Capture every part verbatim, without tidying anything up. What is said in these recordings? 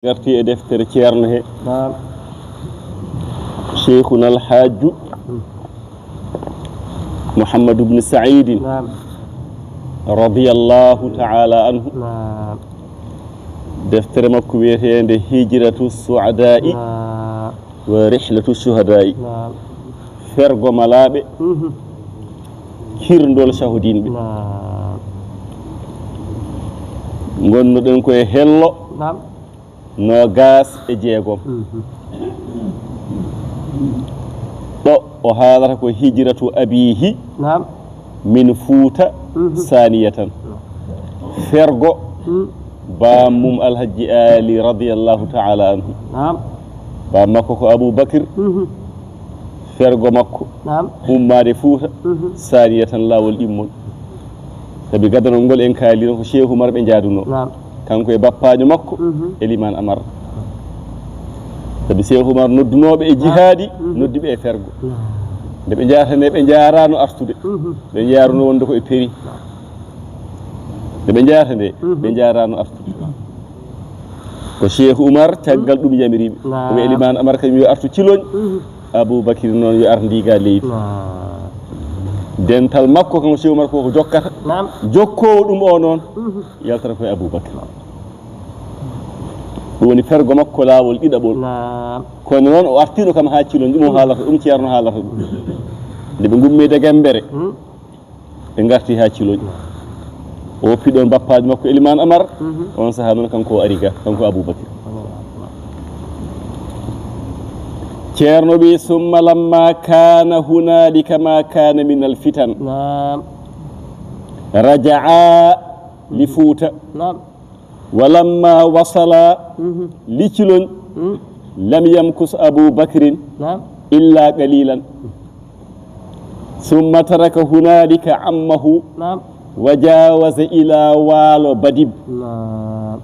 Garti e deftere Ceerno he. Naam. Cheikhuna Alhaaju Muhammadu bnu Saidin, naam, radiyallahu taala anhu. Naam. Deftere makko wiyeteende Hijratu Suadai, naam, wa Rihlatu Shuhadai. Naam. Fergo malaaɓe, mhm, kirndol cahudinɓe. Naam. Ngonnoɗen ko e hello, naam, noogaas e jeegom. Mhm. Ɗo o haalata ko hijratu abiihi, naam, min Fuuta, mhm, saniyatan. Fergo, mm, bammum Alhaji Ali radiyallahu taala anhu. Naam. Bammakko ko Abu Bakr. Mhm. Fergo makko, naam, ummaade Fuuta, mhm, saniyatan laawol ɗimmol. Sabi gadanol ngol en kaalino ko Cheikh Oumar ɓe njaadunoo. Naam. Kanko e bappaajo makko, mhm, Eliman Amar. Sabi Cheikh Oumar noddunooɓe e, naam, jihaadi, mhm, noddi ɓe e fergo. Naam. Nde ɓe njaarata nde, ɓe njaaraano artude. Mhm. Ɓe njaarunoo wonde ko e peri. Naam. Nde ɓe njaarata nde, mhm, ɓe njaaraano artude. Ko Cheikh Oumar caggal ɗum yamiriɓe. Naam. Wi Eliman Amar kañum yo artu Ciloñ. Mhm. Abu Bakr noon yo ar Ndiga leydi. Naam. Dental makko kanko Cheikh Oumar koko jokkata. Naam. Jokkoowo ɗum o noon, mhm, yaltata koye Abu Bakr. Ɗum woni fergo makko laawol ɗiɗaɓol. Naam. Kono noon o artino kam haa Ciloñ, ɗum o haalata, ɗum Ceerno haalata ɗum. Nde ɓe ngummi e Degembere. Mm. Ɓe ngarti haa Ciloñ. O woppi ɗoon bappaajo makko Eliman Amar. Mhm. On sahaa noon kanko o ari ga, kanko Abubakar. Allahu Akbar. Ceerno wi, "Summa lamma kaana hunaalika ma kaana min al fitan, naam, rajaa li Fuuta." Naam. "Wa lamma wasala," mhm, li Ciloñ, mm, "lam yamkus Abu Bakrin, naam, illa qalilan. Summa taraka hunaalika ammahu, naam, wa jaawaza ila Waalo Badib, naam,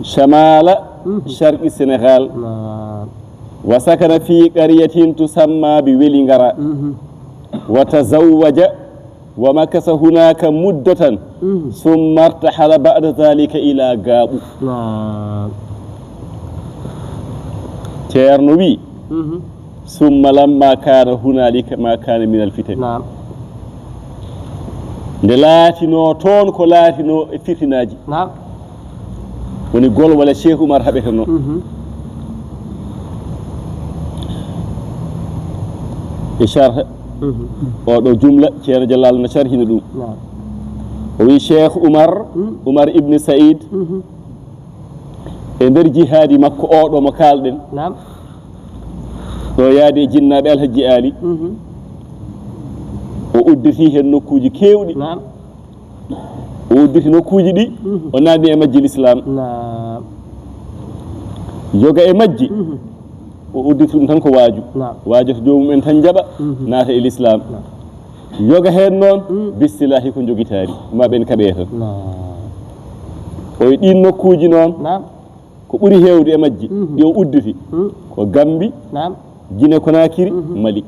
shamala, mhm, sharqi Senegal. Naam. Wa sakana fi qaryatin tusamma bi Welingara. Mhm. Wa tazawwaja wa makasa hunaka muddatan, mhm, summa irtahala ba'da dhalika ila Gaaɓu." Naam. Ceerno wi, mhm, "Summa lamma kaana hunaalika ma kaana min al fitan." Naam. Nde laatinoo toon ko laatinoo e fitinaaji. Naam. Woni gol walla Cheikh Oumar haɓete noon. Mhm. E sharh, mhm, oɗo jumla, Ceerno Jalal no sharhina ɗum. Naam. O wi Cheikh Oumar, mm, Oumar ibn Saïd, mhm, e nder jihaadi makko oɗo mo kaalɗen. Naam. Ɗo yaadi e jinnaaɓe Alhaji Ali. Mhm. O udditi heen nokkuuji keewɗi. Naam. O udditi nokkuuji ɗi, mhm, o naatni e majji l'islam. Naam. Yoga e majji, mhm, o udditi ɗum tan ko waaju. Naam. Waajata joomum en tan jaɓa, mhm, naata e l'islam. Naam. Yoga heen noon, mm, bismillahi ko jogitaari, ma ɓen kaɓe tan. Naam. O e ɗiin nokkuuji noon, naam, ko ɓuri heewde e majji, mhm, ɗi o udditi, mm, ko Gambi, naam, Gine Konakiri, mhm, Mali.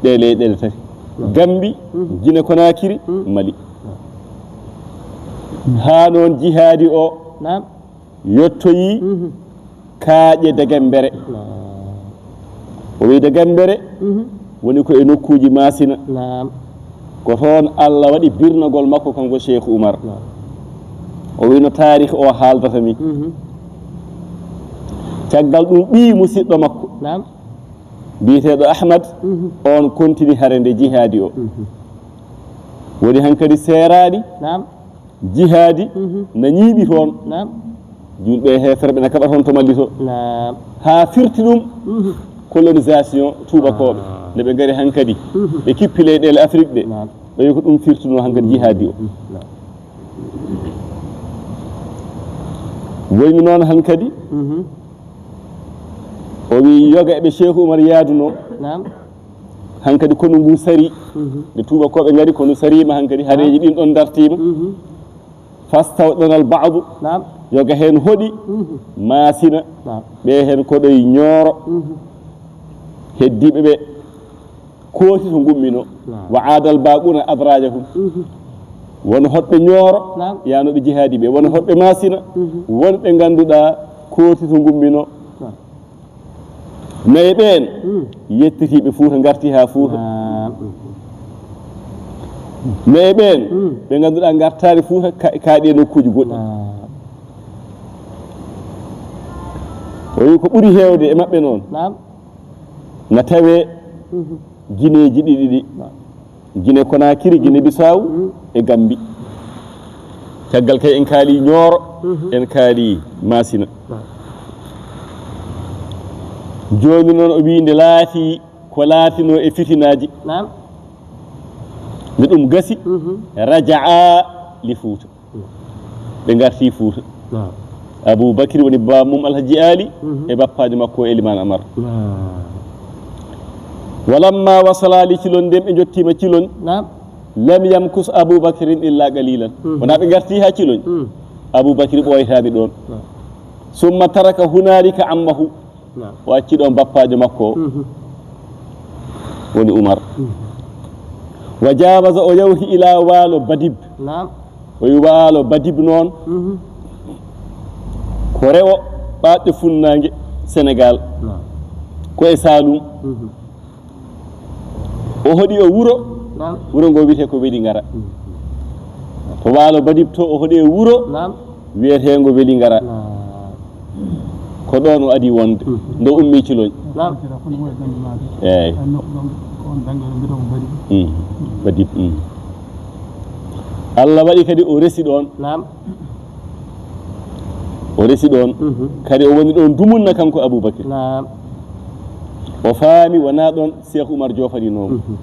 Ɗe leyɗeele tati. Naam. Gambi, mhm, Gine Konakiri, mm, Mali. Naam. Haa noon jihaadi o, naam, yottoyi, mhm, kaaƴe Degembere. Naam. O wi Degembere, mhm, woni ko e nokkuuji Maasina. Naam. Ko toon Allah waɗi birnagol makko kanko Cheikh Oumar. Naam. O wi no taarikh o haaldata ni. Mhm. Caggal ɗum ɓii musiɗɗo makko, naam, biyeteeɗo Ahmad, mhm, on kontini hare nde jihaadi o. Mhm. Woni hankadi seeraaɗi, naam, jihaadi, mhm, na ñiiɓi toon. Naam. Julɓe e heeferɓe na kaɓa toon to Mali to. Naam. Haa firti ɗum, mhm, colonisation tuubakooɓe. Ah. Nde ɓe ngari hankadi, mhm, ɓe kippi leyɗeele Afrik ɗe. Naam. Ɓe ko ɗum firtunoo hankadi, mhm, jihaadi o. Mhm. Naam. Woni noon hankadi, mhm, o wi yoga eɓe Cheikh Oumar yaadunoo. Naam. Hankadi konu ngu sari. Mhm. Nde tuubakooɓe ngari, konu sariima hankadi, naam, hareeji ɗin ɗon dartiima. Mhm. Fastawɗanal baadu. Naam. Yoga heen hoɗi. Mhm. Maasina. Naam. Ɓe heen koɗoy Ñooro. Mhm. Heddiiɓe ɓe kooti to ngumminoo. Naam. Wa aadal baaquuna adraajahum. Mhm. Won hoɗɓe Ñooro, naam, yaanooɓe jihaadi ɓe. Won hoɗɓe Maasina. Mhm. Won ɓe ngannduɗaa kooti to ngummino. Naam. Naye ɓeen, mm, yettitiiɓe Fuuta, ngarti haa Fuuta. Naam. Naye ɓeen, mm, ɓe ngannduɗaa ngartaani Fuuta, ka-, kaaɗi e nokkuuji goɗɗi. Naam. O wiyi ko ɓuri heewde e maɓɓe noon, naam, na tawee, mhm, gineeji ɗiɗi ɗi. Naam. Gine Konaakiri, Gine Bisaaw, mhm, e Gammbi. Caggal kay en kaali Ñooro, mhm, en kaali Maasina. Naam. Jooni noon o wiyi nde laati ko laatinoo e fitinaaji. Naam. Nde ɗum gasi, mhm, raja'a li Fuuta. Ɓe ngarti Fuuta. Naam. Abuu Bakri woni baaba mum Alhaji Aali, mhm, e bappaajo makko Elimaan Amar. Naam. Walamma wasala li Cilon, nden ɓe njottiima Cilon. Naam. Lam yamkus Abuu Bakrin illa qalilan. Mhm. Wonaa ɓe ngarti haa Cilon. Mm. Abuu Bakri ɓooytaani ɗoon. Naam. Summa taraka hunaalika ammahu. Naam. O acci ɗoon bappaajo makko o. Mhm. Woni Umar. Mhm. Wa jaawaza, o yawti ila Waalo Badib. Naam. O yi Waalo Badib noon. Mhm. Ko rewo ɓaaɗɗe funnaange Senegaal. Naam. Ko e Saalum. Mhm. O hoɗi o wuro, naam, wuro ngo wiyetee ko Welingara. Mm. To Waalo Badib to o hoɗi e wuro, naam, wiyeteengo Welingara. Naam. Ko ɗoon o adii wonde, mm, nde o ummii Cilon. Naam. Eeyi. Mm. Badib, mm. Allah waɗi kadi o resi ɗoon. Naam. O resi ɗoon. Mhm. Kadi o woni ɗoon dumunna kanko Abuu Bakri. Naam. O faami wonaa ɗoon Seeku Umar joofaninomo. Mhm.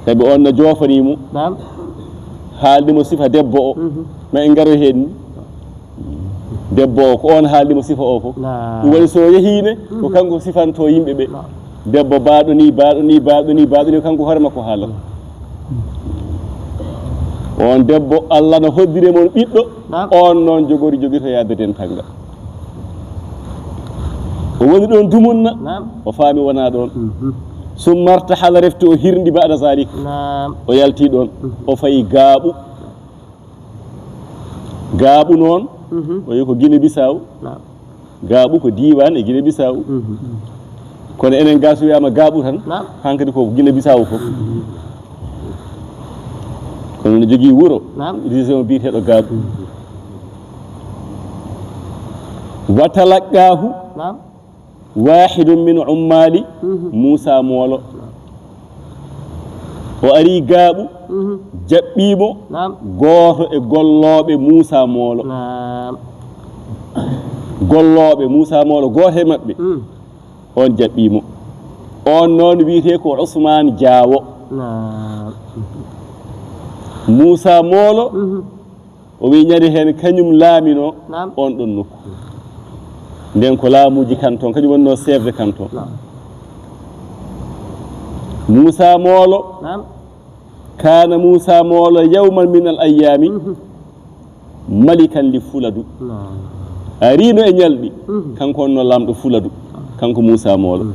Sabi oon na joofanii mo. Naam. Haaldi mo sifa debbo o. Mhm. Ma en ngaro heen ni. Debbo o ko oon haaldi mo sifa o fof. Naam. Ɗum waɗi so o yehii ne, ko, mhm, kanko sifantoo yimɓe ɓe. Naam. Debbo baaɗo ni, baaɗo ni, baaɗo ni, baaɗo ni, kanko hoore makko haalata. On debbo, Allah no hoddiri e mon ɓiɗɗo, naam, on noon jogori jogitoyaade dental ngal. O woni ɗoon dumunna, naam, o faami wonaa ɗoon. Mhm. Summa irtahala, refti o hirndi ba'da zalik. Naam. O yalti ɗoon, mhm, o fayi Gaaɓu. Gaaɓu noon, mhm, o yi ko Gine Bisaaw. Naam. Gaaɓu ko diiwaan e Gine Bisaaw. Mhm. Kono enen gaa so wiyaama Gaaɓu tan, naam, hankadi ko Gine Bisaaw fof. Mhm. Kono no jogii wuro, naam, région biyeteeɗo Gaaɓu. Mhm. Wa talaqqaahu, naam, waahidun min ummaali, mhm, Muusaa Moolo. O ari Gaaɓu, mhm, jaɓɓii mo, naam, gooto e gollooɓe Muusaa Moolo. Naam. Gollooɓe Muusaa Moolo, gooto e maɓɓe, mm, on jaɓɓii mo. On noon wiyetee ko Usmaan Jaawo. Naam. Muusaa Moolo, mhm. O wiyi ñande heen kañum laaminoo, naam, oon ɗoon nokku. Ndeen ko laamuuji canton, kañum wonnoo chef de canton. Naam. Muusaa Moolo, naam, kaana Muusaa Moolo yawman min al ayyaami, mhm, malikan li Fuladu. Naam. Ariino e ñalɗi, mhm, kanko wonnoo laamɗo Fuladu, kanko Muusaa Moolo. Mhm.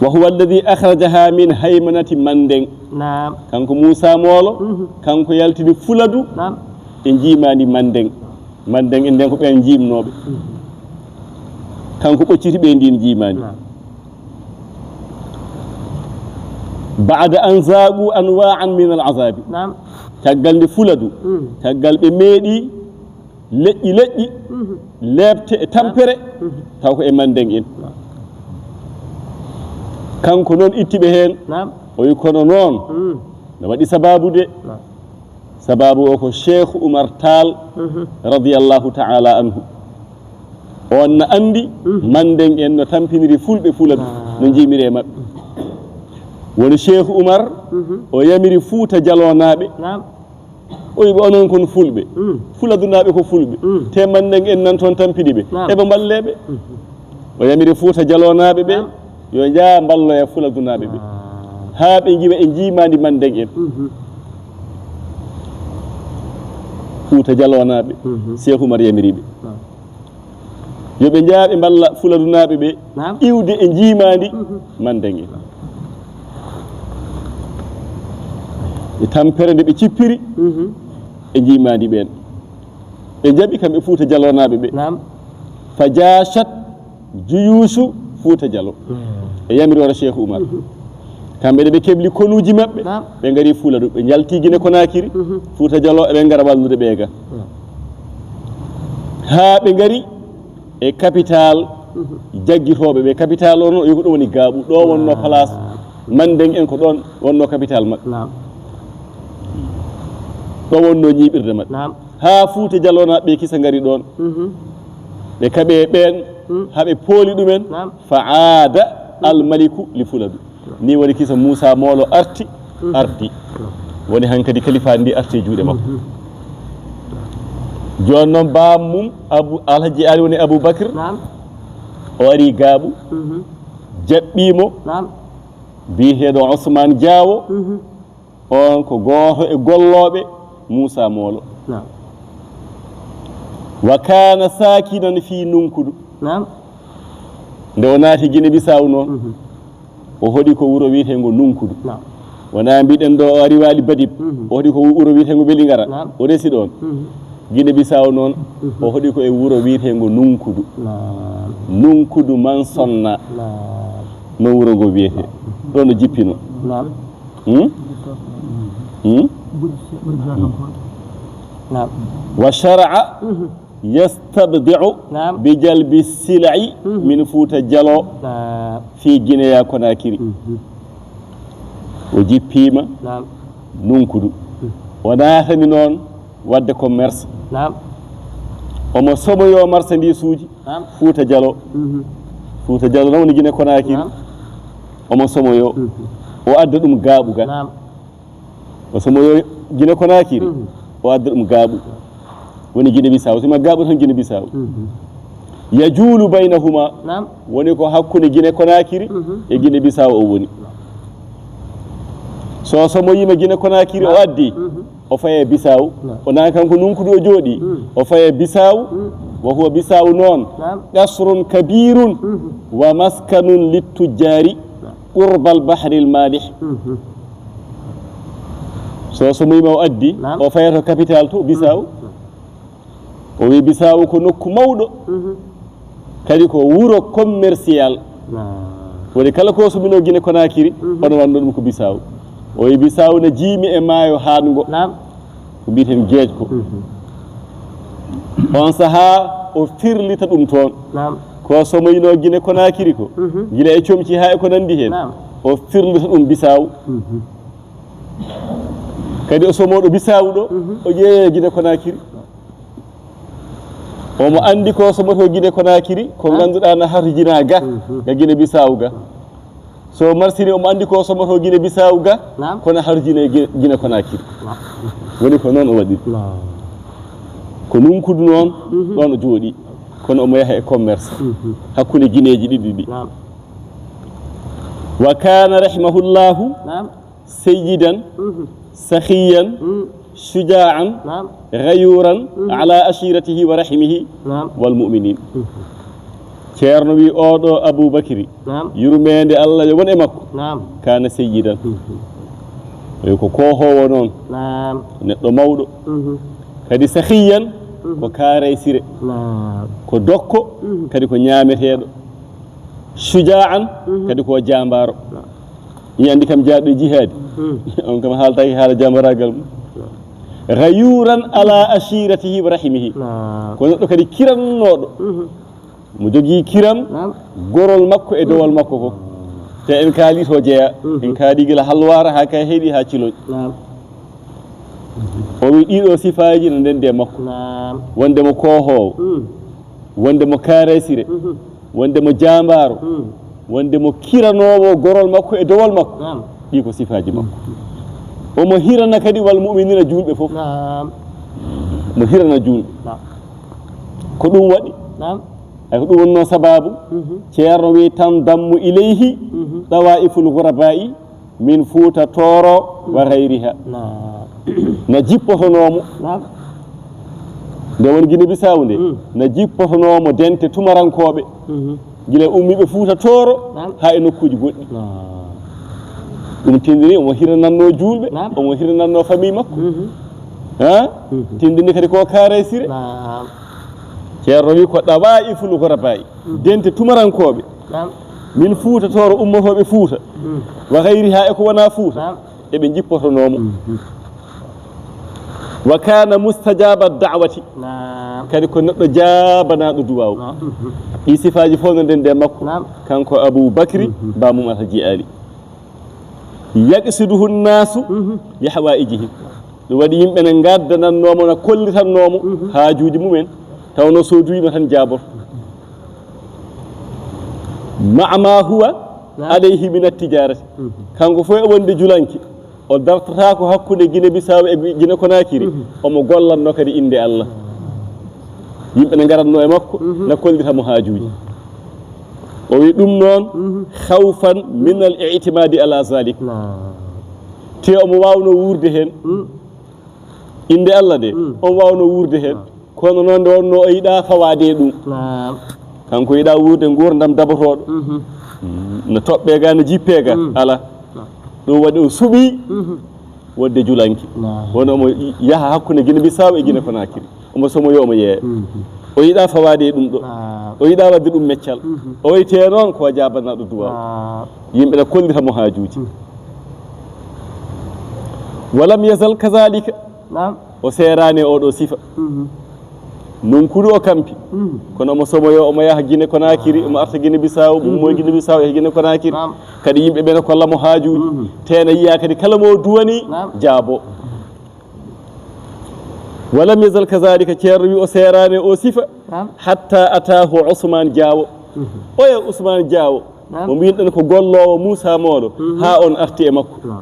Wa huwa alladhi akhrajaha min haymanati Mandeng. Naam. Kanko Muusaa Moolo, mhm, kanko yaltini Fuladu, naam, e njiimaandi Mandeng. Mandeng en nden ko ɓeen njiimnooɓe. Mhm. Kanko ɓocciti ɓe ndiin njiimaandi. Naam. Ba'da an zaaqu anwa'an min al azabi. Naam. Caggal nde Fuladu, mm, caggal ɓe meeɗi leƴƴi leƴƴi, mhm, leepte e tampere, mhm, taw ko e Mandeng en. Naam. Kanko noon itti ɓe heen. Naam. O wi kono noon, mm, no waɗi sabaabu de. Naam. Sabaabu o ko Cheikh Oumar Tall, mhm, radiyallahu ta'ala anhu. On na anndi, mhm, Mandeng en no tampiniri Fulɓe Fuladu, ah, no njiimiri e maɓɓe. Woni Cheikh Oumar, mhm, o yamiri Fuuta Jalonaaɓe. Naam. O wiɓe onon kon Fulɓe. Mm. Fuladunaaɓe ko Fulɓe. Mm. Te Mandeng en nan toon tampini ɓe. Naam. Eɓe mballeɓe. Mhm. O yamiri Fuuta Jalonaaɓe ɓe, naam, yo njaa mballoya Fuladunaaɓe ɓe. Ah. Haa ɓe njiwa e njiimaandi Mandeng en. Mhm. Fuuta Jalonaaɓe, mhm, Seeku Umar yamiri ɓe. Naam. Yo ɓe njaa ɓe mballa Fuladunaaɓe ɓe, naam, iwde e njiimaandi, mhm, Mandeng en. E tampere nde ɓe cippiri, mhm, e njiimaandi ɓeen. Ɓe njaɓi kamɓe Fuuta Jalonaaɓe ɓe. Naam. Fa jaashat juyuusu Fuuta Jalo. E yamiroore Cheikh Oumar. Kamɓe de ɓe kebli konuuji maɓɓe. Naam. Ɓe ngari Fuula ɗo. Ɓe njalti Gine Konaakiri. Fuuta Jalo eɓe ngara wallude ɓe ga. Haa ɓe ngari e capital jaggitooɓe ɓe. Capital o no, yo ko ɗo woni Gaaɓu. Ɗo wonno place Mandeng en, ko ɗon wonno capital maɓɓe. Naam. Ɗo wonno ñiiɓirde maɓɓe. Naam. Haa Fuuta Jalo naaɓe kisa ngari ɗon. Ɓe kaɓe ɓeen, haa ɓe pooli ɗumen. Naam. Fa aada al maliku li Fuladu. Ni woni kisa Muusa Moolo arti, ardi. Woni hankadi kalifaandi ndi arti e juuɗe makko. Jooni noon baam mum, Abu, Alhaji Ali woni Abu Bakr. Naam. O ari Gaaɓu, jaɓɓii mo, Naam. Biyeteeɗo Ousmane Diawo. On ko gooto e gollooɓe Muusa Moolo. Naam. Wa kaana saakinan fii Nunkudu. Naam. Nde o naati Gine Bisaaw noon, o hoɗi ko wuro wiyeteengo Nunkudu. Naam. Wonaa mbiɗen ɗo o ari Waali Badib, o hoɗi ko wuro wiyeteengo Welingara, Naam. o resi ɗoon. Gine Bisaaw noon, o hoɗi ko e wuro wiyeteengo Nunkudu. Naam. Nunkudu man sonna. Naam. No wuro ngo wiyetee. Ɗo no jippino. Naam. Hmm? Hmm? Naam. Wa shara'a yastabdi'u Naam. bi jalbi sila'i Mhm. min Fuuta Jalo Naam. fii Gineya Konakiri. Mhm. O jippiima Naam. Nunkudu. O naatani noon waɗde commerce. Naam. Omo somoyoo marchandise uji Naam. Fuuta Jalo. Mhm. Fuuta Jalo noon woni Gine Konakiri. Naam. Omo somoyoo. Mhm. O adda ɗum Gaaɓu ga. Naam. O somoyoo Gine Konakiri. Mhm. O adda ɗum Gaaɓu. Woni Gine Bisaaw. Sima Gaaɓu tan Gine Bisaaw. Mhm. Yajuulu baynahuma. Naam. Woni ko hakkunde Gine Konakiri Mhm. e Gine Bisaaw o woni. So somoyiima Gine Konakiri o Naam. addi. Mhm. O faye Bisaaw. Naam. O naan kanko Nunkudu o jooɗi. Mm. O faye Bisaaw. Mm. Wa huwa Bisaaw noon. Naam. Qasrun kabirun Mhm. wa maskanun littujjaari Naam. qurbal bahril malih. Mhm. So somoyiima o addi, Naam. o faye to capital to Bisaaw. Mm. O wi Bisaaw ko nokku mawɗo. Mhm. Kadi ko wuro commercial. Naam. Woni kala ko sominoo Gine Konakiri, Mhm. ono wanno ɗum ko Bisaaw. O wi Bisaaw na jiimi e maayo haango. Naam. Ko mbiyeten geej ko. Mhm. On sahaa o firlita ɗum toon. Naam. Ko somoyinoo Gine Konakiri ko. Mhm. Gila e comci haa e ko nanndi heen. Naam. O firlita ɗum Bisaaw. Mhm. Kadi o somooɗo Bisaaw ɗo, Mhm. o ƴeewe Gine Konakiri. Omo anndi ko somoto Gine Konakiri, ko Naam. ngannduɗaa na harjinaa ga, Mhm. ga Gine Bisaaw ga. So marsini omo anndi ko somoto Gine Bisaaw ga, Naam. kono harjine Gi-, Gine Konakiri. Naam. Woni ko noon o waɗiri. Naam. Ko Nunkudu noon, Mhm. ɗoon o jooɗi. Kono omo yaha e commerce. Mhm. Hakkunde Gineeji ɗiɗi ɗi. Naam. Wa kaana rahimahullahu Naam. sayyidan, Mhm. sakhiyan, Mm. shuja'an, Naam. ghayuran, Mhm. ala ashiratihi wa rahimihi Naam. wal mu'minin. Mhm. Ceerno wi oɗo Abubakiri, Naam. yurmeende Allah yo won e makko, Naam. kaana sayyidan. Mhm. Wi ko koohoowo noon, Naam. neɗɗo mawɗo. Mhm. Kadi sakhiyan, Mhm. ko kaaraysire. Naam. Ko dokko, Mhm. kadi ko ñaameteeɗo. Shuja'an, Mhm. kadi ko jaambaaro. Naam. Mi anndi kam jaaɗo e jihaadi. Hmm. On kam haaltaaki haala jambaraagal mum. Ghayuran ala ashiratihi wa rahimihi. Naam. Ko neɗɗo kadi kirannooɗo. Mhm. Mo jogii kiram, Naam. gorol makko e dowal makko ko. Te en kaali to jeya. Mhm. En kaali gila halwaara haa kay heɗi haa ciloñ. Naam. O wi ɗiɗo sifaaji no ndenndi e makko. Naam. Wonde mo koohoowo. Hmm. Wonde mo kaaraysire. Mhm. Wonde mo jaambaaro, Hmm. wonde mo kiranoowo gorol makko e dowal makko. Naam. Ɗi ko sifaaji makko. Omo hirana kadi wal mu'minina juulɓe fof. Naam. Mo hirana juulɓe. Naam. Ko ɗum waɗi. Naam. Ay ko ɗum wonnoo sabaabu. Mhm. Ceerno wi tan dammu ilayhi Mhm. tawaiful ghuraba'i min Fuuta Tooro wa ghayriha. Naam. Na jippotonoo mo. Naam. Nde won Gine Bisaaw nde, Mm. na jippotonoo mo dente tumarankooɓe. Mhm. Gila ummiiɓe Fuuta Tooro Naam. haa e nokkuuji goɗɗi. Naam. Ɗum tindini omo hiranannoo juulɓe, Naam. omo hiranannoo famille makko. Mhm. Ha? Mhm. Tindini kadi ko kaaraysire. Naam. Ceerno wi ko ɗawaa'iful gurabaa'i, dente tumarankooɓe. Naam. Min Fuuta Tooro, ummotooɓe Fuuta. Mm. Wa gayriha, e ko wonaa Fuuta. Naam. Eɓe njippotonoo mo. Mhm. Wa kaana mustajaaba da'wati. Naam. Kadi ko neɗɗo jaabanaaɗo duwaaw. Naam. Mhm. Ɗi sifaaji fof no ndende makko. Naam. Kanko Abu Bakri, mhm, baamum Alhaji Ali. Yaqsiduhu nnaasu, mhm, li hawaa'ijihim. Ɗum waɗi yimɓe ne ngaddanannoo mo, na kollitatnoo mo, mhm, haajuuji mumen, tawnoo so duwiima tan jaaboto. Ma'a ma huwa, naam, alayhi min attijaarati. Mhm. Kanko fof e wonde julanke, o dartataa ko hakkunde Gine Bisaaw e Gine Konaakiri. Mhm. Omo gollatnoo kadi innde Allah. Yimɓe ne ngaratnoo e makko, mhm, na kollita mo haajuuji. O wi ɗum noon, mhm, khawfan min al i'timaadi ala zalik. Naam. Te omo waawnoo wuurde heen. Mm. Innde Allah nde, mm, omo waawnoo wuurde heen. Ah. Kono noon nde wonnoo o yiɗaa fawaade e ɗum. Naam. Kanko yiɗaa wuurde nguurndam dabotooɗo. Mhm. Mm, no toɓɓee ga, no jippee ga. Mm. Alaa. Ah. Ɗum waɗi o suɓii, mhm, wonde julanke. Naam. Woni omo yaha hakkunde Gine Bisaaw e Gine Konaakiri. Omo somoyoo, omo yeeya. Mhm. O yiɗaa fawaade e ɗum ɗo. Ah. O yiɗaa waɗde ɗum meccal. Mhm. O wiyetee noon ko jaabanaaɗo duwaaw. Ah. Yimɓe na kollita mo haajuuji. Mhm. Walam yazal kazalika. Naam. O seeraani e oɗo sifa. Mhm. Nunkudu o kampi. Mhm. Kono omo somoyoo, omo yaha Gine Konaakiri, omo arta Gine Bisaaw, omo ummoo Gine Bisaaw, yaha Gine Konaakiri. Naam. Kadi yimɓe ɓe na kolla mo haajuuji. Mhm. Te na yiya kadi kala mo o duwani, naam, jaabo. Walam yazal kazalika, Ceerno wi o seeraani o sifa, naam, hatta ataahu Usmaan Jaawo. Mhm. Oya Usmaan Jaawo, naam, mo mbiyɗen ko golloowo Muusaa Moolo, mhm, haa on arti e makko. Naam.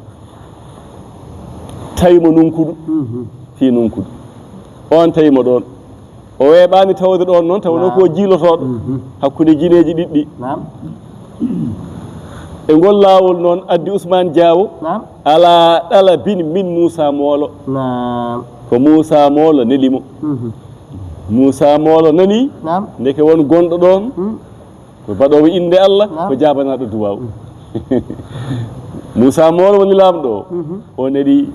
Tawi mo nunkudu, mhm, fii nunkudu. On tawi mo ɗoon. O weeɓaani tawde ɗoon noon, tawnoo, naam, ko jiilotooɗo, mhm, hakkunde gineeji ɗiɗɗi. Naam. E ngol laawol noon addi Usmaan Jaawo, naam, alaa ɗalabin min Muusaa Moolo. Naam. Ko Muusaa Moolo neli mo. Mhm. Muusaa Moolo nani, naam, ndeke won gonɗo ɗoon, mm, ko baɗoowo innde Allah, naam, ko jaabanaaɗo duwaaw. Mm. Muusaa Moolo woni laamɗo o. Mhm. O neli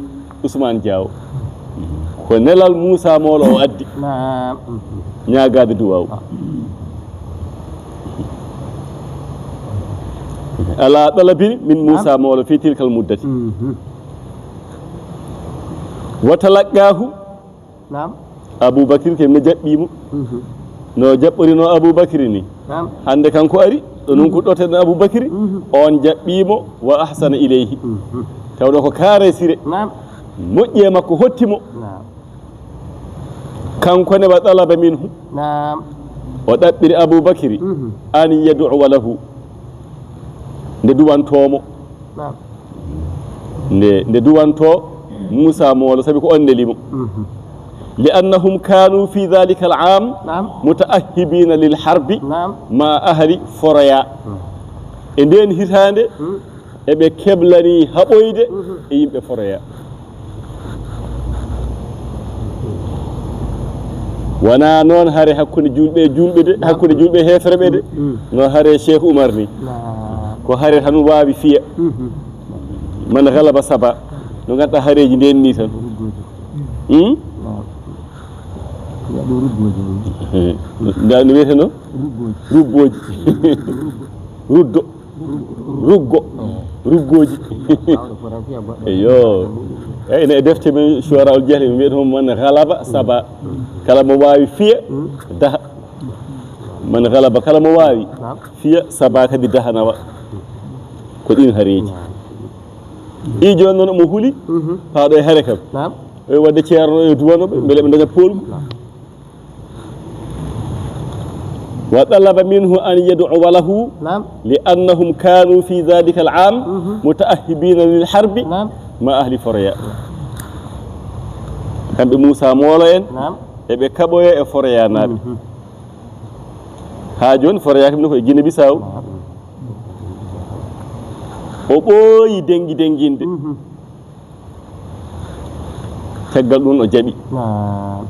Usmaan Jaawo. Ko nelal Muusaa Moolo o addi. Naam. Ñaagaade duwaaw. Ah. Alaa ɗalabin min, naam, Muusaa Moolo fii tilkal muddati. Mhm. Wa talaqqaahu. Naam. Abuu Bakri kam no jaɓɓii mo. Mhm. No jaɓɓorinoo Abuu Bakri ni. Naam. Hannde kanko ari, ɗo noon, mhm, ko ɗoteɗen Abuu Bakri, mhm, on jaɓɓii mo, wa ahsana ilayhi. Mhm. Tawɗo ko kaaresire. Naam. Moƴƴi e makko, hotti mo. Naam. Kanko ne wa talaba minhu. Naam. O ɗaɓɓiri Abuu Bakri, mhm, an yaduwa lahu. Nde duwantoo mo. Naam. Nde, nde duwantoo Muusaa Moolo, sabi ko on neli mo. Mhm. Li annahum kaanu fi dhalika al aam, naam, mutaahhibiina lil harbi, naam, ma ahli Foroyaa. Mhm. E ndeen hitaande, mhm, eɓe keblanii haɓoyde, mhm, e yimɓe Foroyaa. Wonaa noon hare hakkunde juulɓe e juulɓe de, naam, hakkunde juulɓe e heeferɓe de. Mm, mm. No hare Cheikh Oumar ni. Naam. Ko hare tan waawi fiya. Mhm. Man galaba saba. No ngannduɗaa hareeji ndeen ni tan. Ruggooji. Hmm? Naam. Waɗu ruggooji. Ndaa no wiyetee no? Ruggooji. Ruggooji. Ruggo. Ruggo. Ruggooji. Eyo. Eyi, ene e defte men, Shu'araa'ul Jaahiliyya, ɓe mbiyata hon man galaba saba. Kala mo waawi fiya, daha. Man galaba, kala mo waawi, naam, fiya, saba kadi daha nawa. Ko ɗin hareeji. Naam. Ɗi jooni noon omo huli, mhm, paaɗo e hare kam. Naam. E waɗde ceerno e duwano ɓe, mbele ɓe daña poolgu. Naam. Wa talaba minhu an yaduwa lahu, naam, li annahum kaanu fi dhalika al aam, mhm, mutaahhibiina lil harbi, naam, ma ahli Foroyaa. Kamɓe Muusaa Moolo en, naam, eɓe kaɓoya e Foroyaanaaɓe. Mhm. Haa jooni Foroyaa kam ne ko e Gine Bisaaw. Naam. O ɓooyi dengi denginde. Mhm. Caggal ɗum o jaɓi. Naam.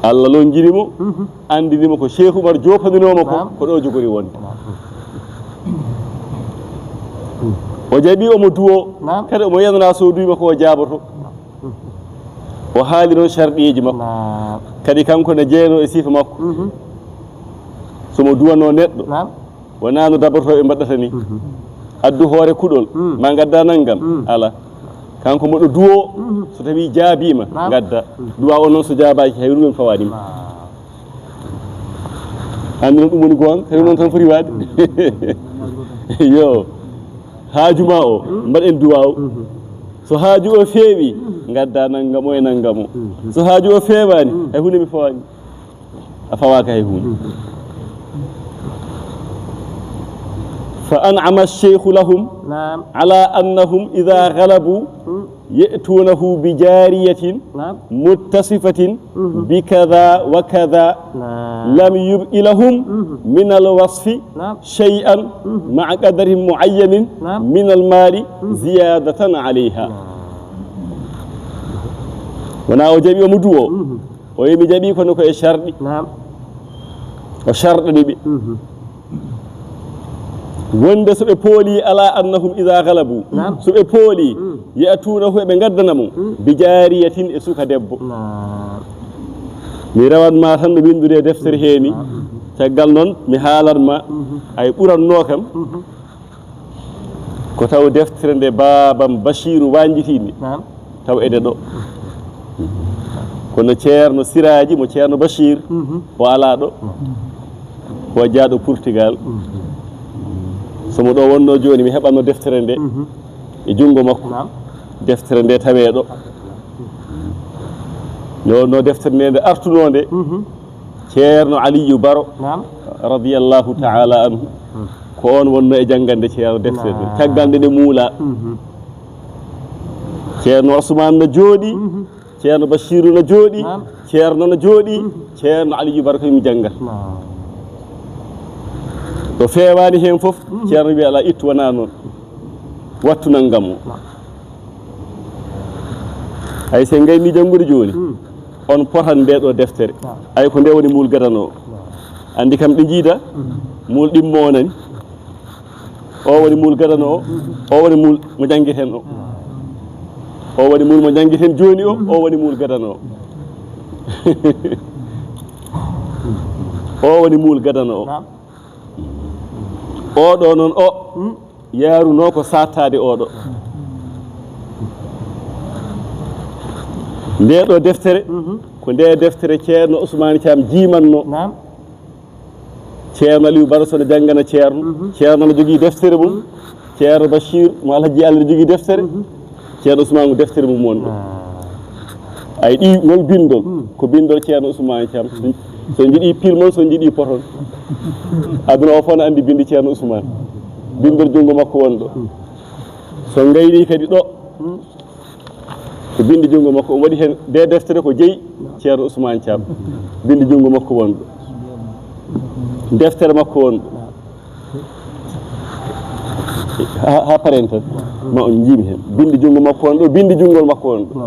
Allah lonngini mo, mhm, anndini mo ko Cheikh Oumar joopaninoo mo ko, naam, ko ɗo jogori wonde. Naam. O jaɓi omo duwoo, naam, kadi omo yananaa so o duwiima ko o jaaboto. Naam. O haali noon sharɗiyeeji makko. Naam. Kadi kanko ne jeyanoo e sifa makko. Mhm. So mo duwanoo neɗɗo, naam, wonaa no dabortooɓe mbaɗata ni. Mhm. Addu hoore kuɗol, mm, ma ngadda nanngam. Mm. Alaa. Kanko mboɗo duwoo, mhm, so tawii jaabiima, naam, ngadda. Mm. Duwaa o noon so jaabaaki, hay ɗum en fawaani mo. Naam. Anndi noon ɗum woni goonga, kadi noon tan foti waade. Mm. Yo. Haaju ma o, mm, mbaɗen duwaaw. Mhm. So haaju o feewi, mm, ngadda nanngam o e nanngam o. Mhm. So haaju o feewaani, mm, hay huunde mi fawaani. A fawaaka hay huunde. Mhm. Fa an'ama ash-shaykhu lahum, naam, ala annahum idha ghalabu, mm, ya'tunahu bi jariyatin, naam, muttasifatin, mhm, bi kadha wa kadha, naam, lam yubqi lahum, mhm, min al-wasfi, naam, shay'an, mhm, ma'a qadarin mu'ayyanin, naam, min al-mali, mhm, ziyadatan alayha. Naam. Wonaa o jaɓi omo duwoo. Mhm. O wi'i mi jaɓi kono ko e sharɗi. Naam. O sharɗani ɓe. Mhm. Wonde so ɓe pooli, ala annahum idha ghalabu. Naam. So ɓe pooli, mm, ya'tunahu, eɓe ngaddana mo, mm, bi jariyatin, e suka debbo. Naam. Mi rewan ma tan no winnduri e deftere heeni. Naam. Caggal noon mi haalan ma, mhm, ay ɓurannoo kam. Mhm. Ko taw deftere nde baabam Bashiru wañjitiinde. Naam. Taw ede ɗo. Kono Ceerno Siraaji mo Ceerno Bashir, mhm, o alaa ɗo. Mhm. Ko jaaɗo Portugal. Mhm. So mo ɗo wonnoo jooni, mi heɓanno deftere nde, mhm, e junngo makko. Naam. Deftere nde tawee ɗo. Nde wonnoo deftere nde, nde artunoo nde. Mhm. Ceerno Aliyu Baro, naam, radiyallahu ta'ala anhu, hmm, ko oon wonnoo e janngande Ceerno deftere nde. Naam. Caggal nde nde muulaa. Mhm. Ceerno Usmaan no jooɗii, mhm, Ceerno Bashiru no jooɗii, naam, Ceerno no jooɗii, mhm, Ceerno Aliyu Baro ko mi janngat. Naam. Ɗo feewaani heen fof, mhm, Ceerno wiya, "Alaa, ittu, wonaa noon. Wattu nanngam o." Naam. Hay so en ngayni janngude jooni, hmm, on potan nde ɗo deftere. Naam. Ay ko nde woni muul gadano o. Naam. Anndi kam ɗi njiida, hmm, muul ɗimmo o nani. O woni muul gadano o, hmm, o woni muul mo janngiten o. Naam. O woni muul mo janngiten jooni o, hmm, o woni muul gadano o. O woni muul gadano o. Naam. O ɗo noon o, hmm, yaarunoo ko saattaade oɗo. Nde ɗo deftere, mhm, ko nde deftere Ceerno Usmaani Caam jiimanno. Naam. Ceerno Aliyu Baro so no janngana Ceerno. Mhm. Ceerno no jogii deftere mum. Mhm. Ceerno Bachir mo Alhaji Ali no jogii deftere. Mhm. Ceerno Usmaani ko deftere mum won ɗo. Ah. Ay ɗi ngol bindol, hmm, ko bindol Ceerno Usmaani Caam. So, so jiɗi pilmon, so jiɗi poton. Aduna o fof no anndi binndi Ceerno Usmaani. Bindol junngo makko won ɗo. Hmm. So ngayni kadi ɗo, hmm, ko binndi junngo makko. O waɗi heen nde deftere ko jeyi Ceerno Usmaani Caam. Binndi junngo makko won ɗo. Deftere makko won ɗo. Ha, ha paren tan, ma on njiimi heen. Binndi junngo makko won ɗo, binndi junngol makko won ɗo.